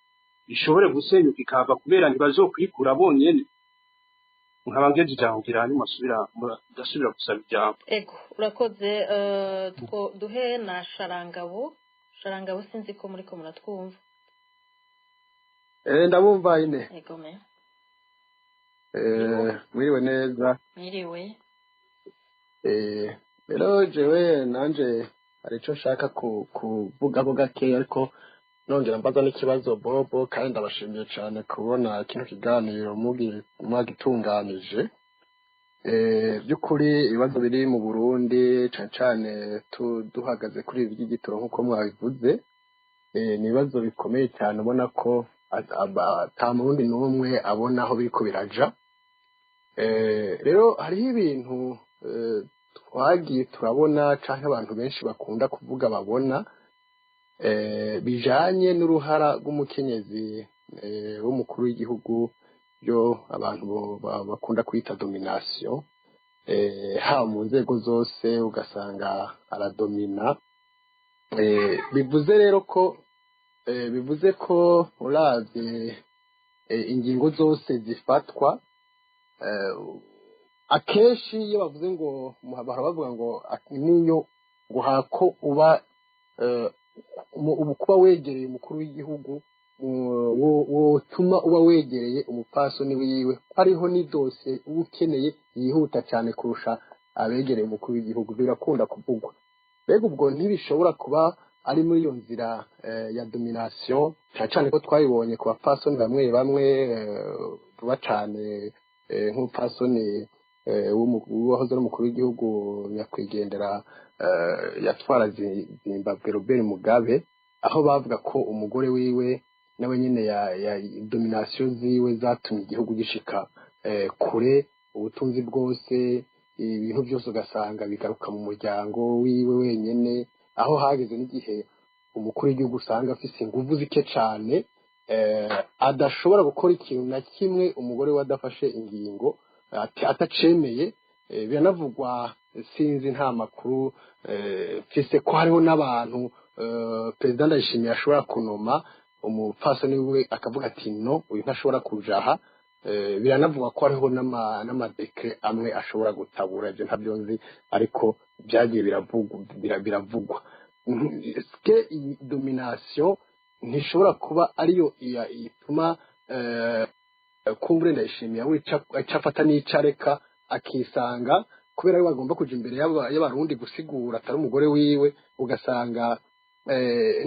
ishobore gusenyuka ikava, kubera ntibazokwikura bonyene? Nkaba ngeze ijambo ngira hanyuma ndasubira gusaba ijambo. Ego, urakoze. Duhe na Sharangabo. Sharangabo, sinzi ko muriko muratwumva. Ndabumva ine. Ego me. Mwiriwe neza. Mwiriwe. Rero jewe nanje hari ico nshaka kuvugaho gakeya, ariko nongera mbaza n'ikibazo Bobo, kandi ndabashimiye cane kubona kino kiganiro mwagitunganije. By'ukuri ibibazo biri mu Burundi, cane cane duhagaze kuri ibi by'igitoro nk'uko mwabivuze, ni ibibazo bikomeye cyane, ubona ko ata murundi n'umwe abona aho biriko biraja. Rero hariho ibintu twagiye turabona canke abantu benshi bakunda kuvuga babona, bijanye n'uruhara rw'umukenyezi w'umukuru w'igihugu, byo abantu bakunda kwita domination, haba mu nzego zose ugasanga aradomina. Bivuze rero ko bivuze ko uravye ingingo zose zifatwa, akenshi iyo bavuze ngo bahora bavuga ngo niyo ngo hako uba ubu kuba wegereye umukuru w'igihugu, wotuma uba wegereye umupfasoni wiwe, ko hariho n'idosiye uba ukeneye yihuta cyane kurusha abegereye umukuru w'igihugu. Birakunda kuvugwa. Mbega ubwo ntibishobora kuba ari muri iyo nzira ya domination, cyane cyane ko twabibonye ku bapfasoni bamwe bamwe, vuba cyane, nk'umupfasoni wahoze ari umukuru w'igihugu nyakwigendera, yatwara Zimbabwe, Robert Mugabe, aho bavuga ko umugore wiwe nawe nyine ya domination ziwe zatumye igihugu gishika kure, ubutunzi bwose, ibintu byose ugasanga bigaruka mu muryango wiwe wenyene, aho hageze n'igihe umukuru w'igihugu usanga afise inguvu zike cane, adashobora gukora ikintu na kimwe umugore we adafashe ingingo, atacemeye. Biranavugwa, sinzi, nta makuru mfise, ko hariho n'abantu perezida Ndayishimiye ashobora kunoma, umupfasoni we akavuga ati: "No, uyu ntashobora kuja aha." Biranavugwa ko hariho n'ama décrets amwe ashobora gutabura. Ibyo ntabyo nzi, ariko byagiye biravugwa. Biravugwa Ske iyi domination ntishobora kuba ariyo ituma kumbure Ndayishimiye we ica afata n'ico areka, akisanga kubera ari we agomba kuja imbere y'Abarundi gusigura, atari umugore wiwe, ugasanga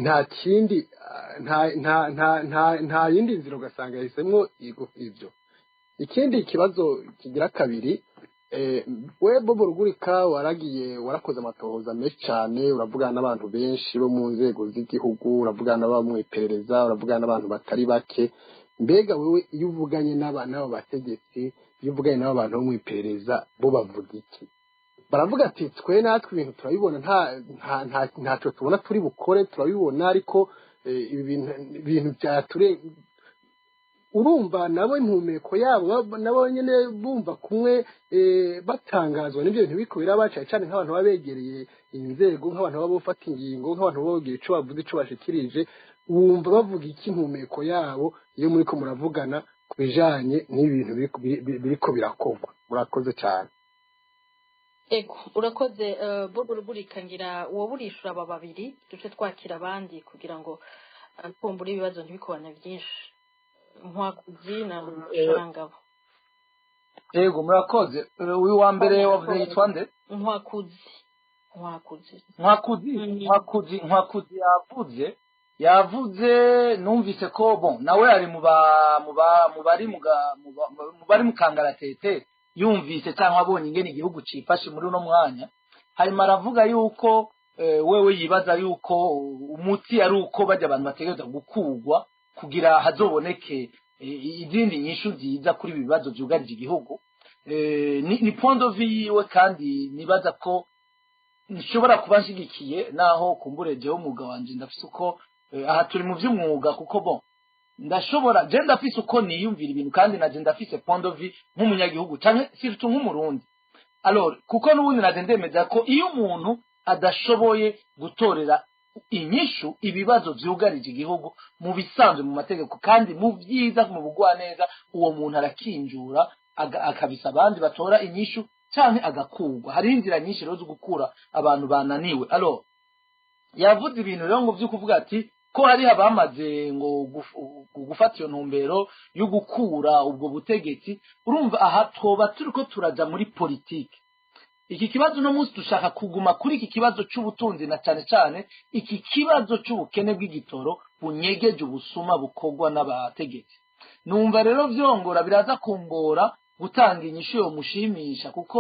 nta kindi, nta yindi nzira, ugasanga yahisemwo ivyo. Ikindi kibazo kigira kabiri, we Bobo Rugurika, waragiye warakoze amatohoza menshi cyane, uravugana n'abantu benshi bo mu nzego z'igihugu, uravugana n'abo mu iperereza, uravugana n'abantu batari bake. Mbega wewe iyo uvuganye n'aba bategetsi, iyo uvuganye n'aba bantu bo mu iperereza, bo bavuga iki? Baravuga ati: "Twe natwe ibintu turabibona, nta ntacyo tubona turi bukore, turabibona, ariko ibi bintu byature." Urumva nabo impumeko yabo, nabo nyene bumva kumwe, batangazwa n'ibyo bintu biriko biraba, cane cane nk'abantu baba begereye inzego, nk'abantu baba bafata ingingo, nk'abantu baba bagira ico bavuze, ico bashikirije. Wumva bavuga iki, impumeko yabo, iyo muriko muravugana ku bijanye n'ibi bintu biriko birakorwa? Murakoze cyane. Ego, urakoze, Bobo Rugurika. Ngira wowe urishura aba babiri, duce twakira abandi kugira ngo kumbura ibibazo ntibikubane byinshi. Nkwakuzi na Sharangabo. Yego, murakoze. Uyu wa mbere wavuze yitwa nde? Nkwakuzi, Nkwakuzi. Nkwakuzi. Nkwakuzi, Nkwakuzi yavuze, numvise ko bon nawe ari mu bari mu kangaratete, yumvise cyangwa abonye ingene igihugu cifashe muri uno mwanya. Hanyuma aravuga yuko wewe yibaza yuko umuti ari uko bajya abantu bategerezwa gukugwa kugira hazoboneke izindi nyishu nziza kuri ibi bibazo vyugarije igihugu. Ni point de vue yiwe, kandi nibaza ko nshobora kuba nshigikiye, naho kumbure jewe umwuga wanje ndafise uko, aha turi mu vy'umwuga, kuko bon ndashobora je ndafise uko niyumvira ibintu, kandi naje ndafise point de vue nk'umunyagihugu canke surtout nk'Umurundi. Alors kuko n'ubundi naje ndemeza ko iyo umuntu adashoboye gutorera inyishu ibibazo vyugarije igihugu mu bisanzwe, mu mategeko kandi mu vyiza, mu bugwaneza, uwo muntu arakinjura, akabisa abandi batora inyishu canke agakugwa. Hariho inzira nyinshi rero zo gukura abantu bananiwe. Alors yavuze ibintu rero ngo vyo kuvuga ati ko hariho abamaze ngo gufata iyo ntumbero yo gukura ubwo butegetsi. Urumva aha twoba turiko turaja muri politike. Iki kibazo uno munsi dushaka kuguma kuri iki kibazo c'ubutunzi, na cane cane iki kibazo c'ubukene bw'igitoro bunyegeje ubusuma bukorwa n'abategetsi. Numva rero vyongora, biraza kungora gutanga inyishu yomushimisha kuko.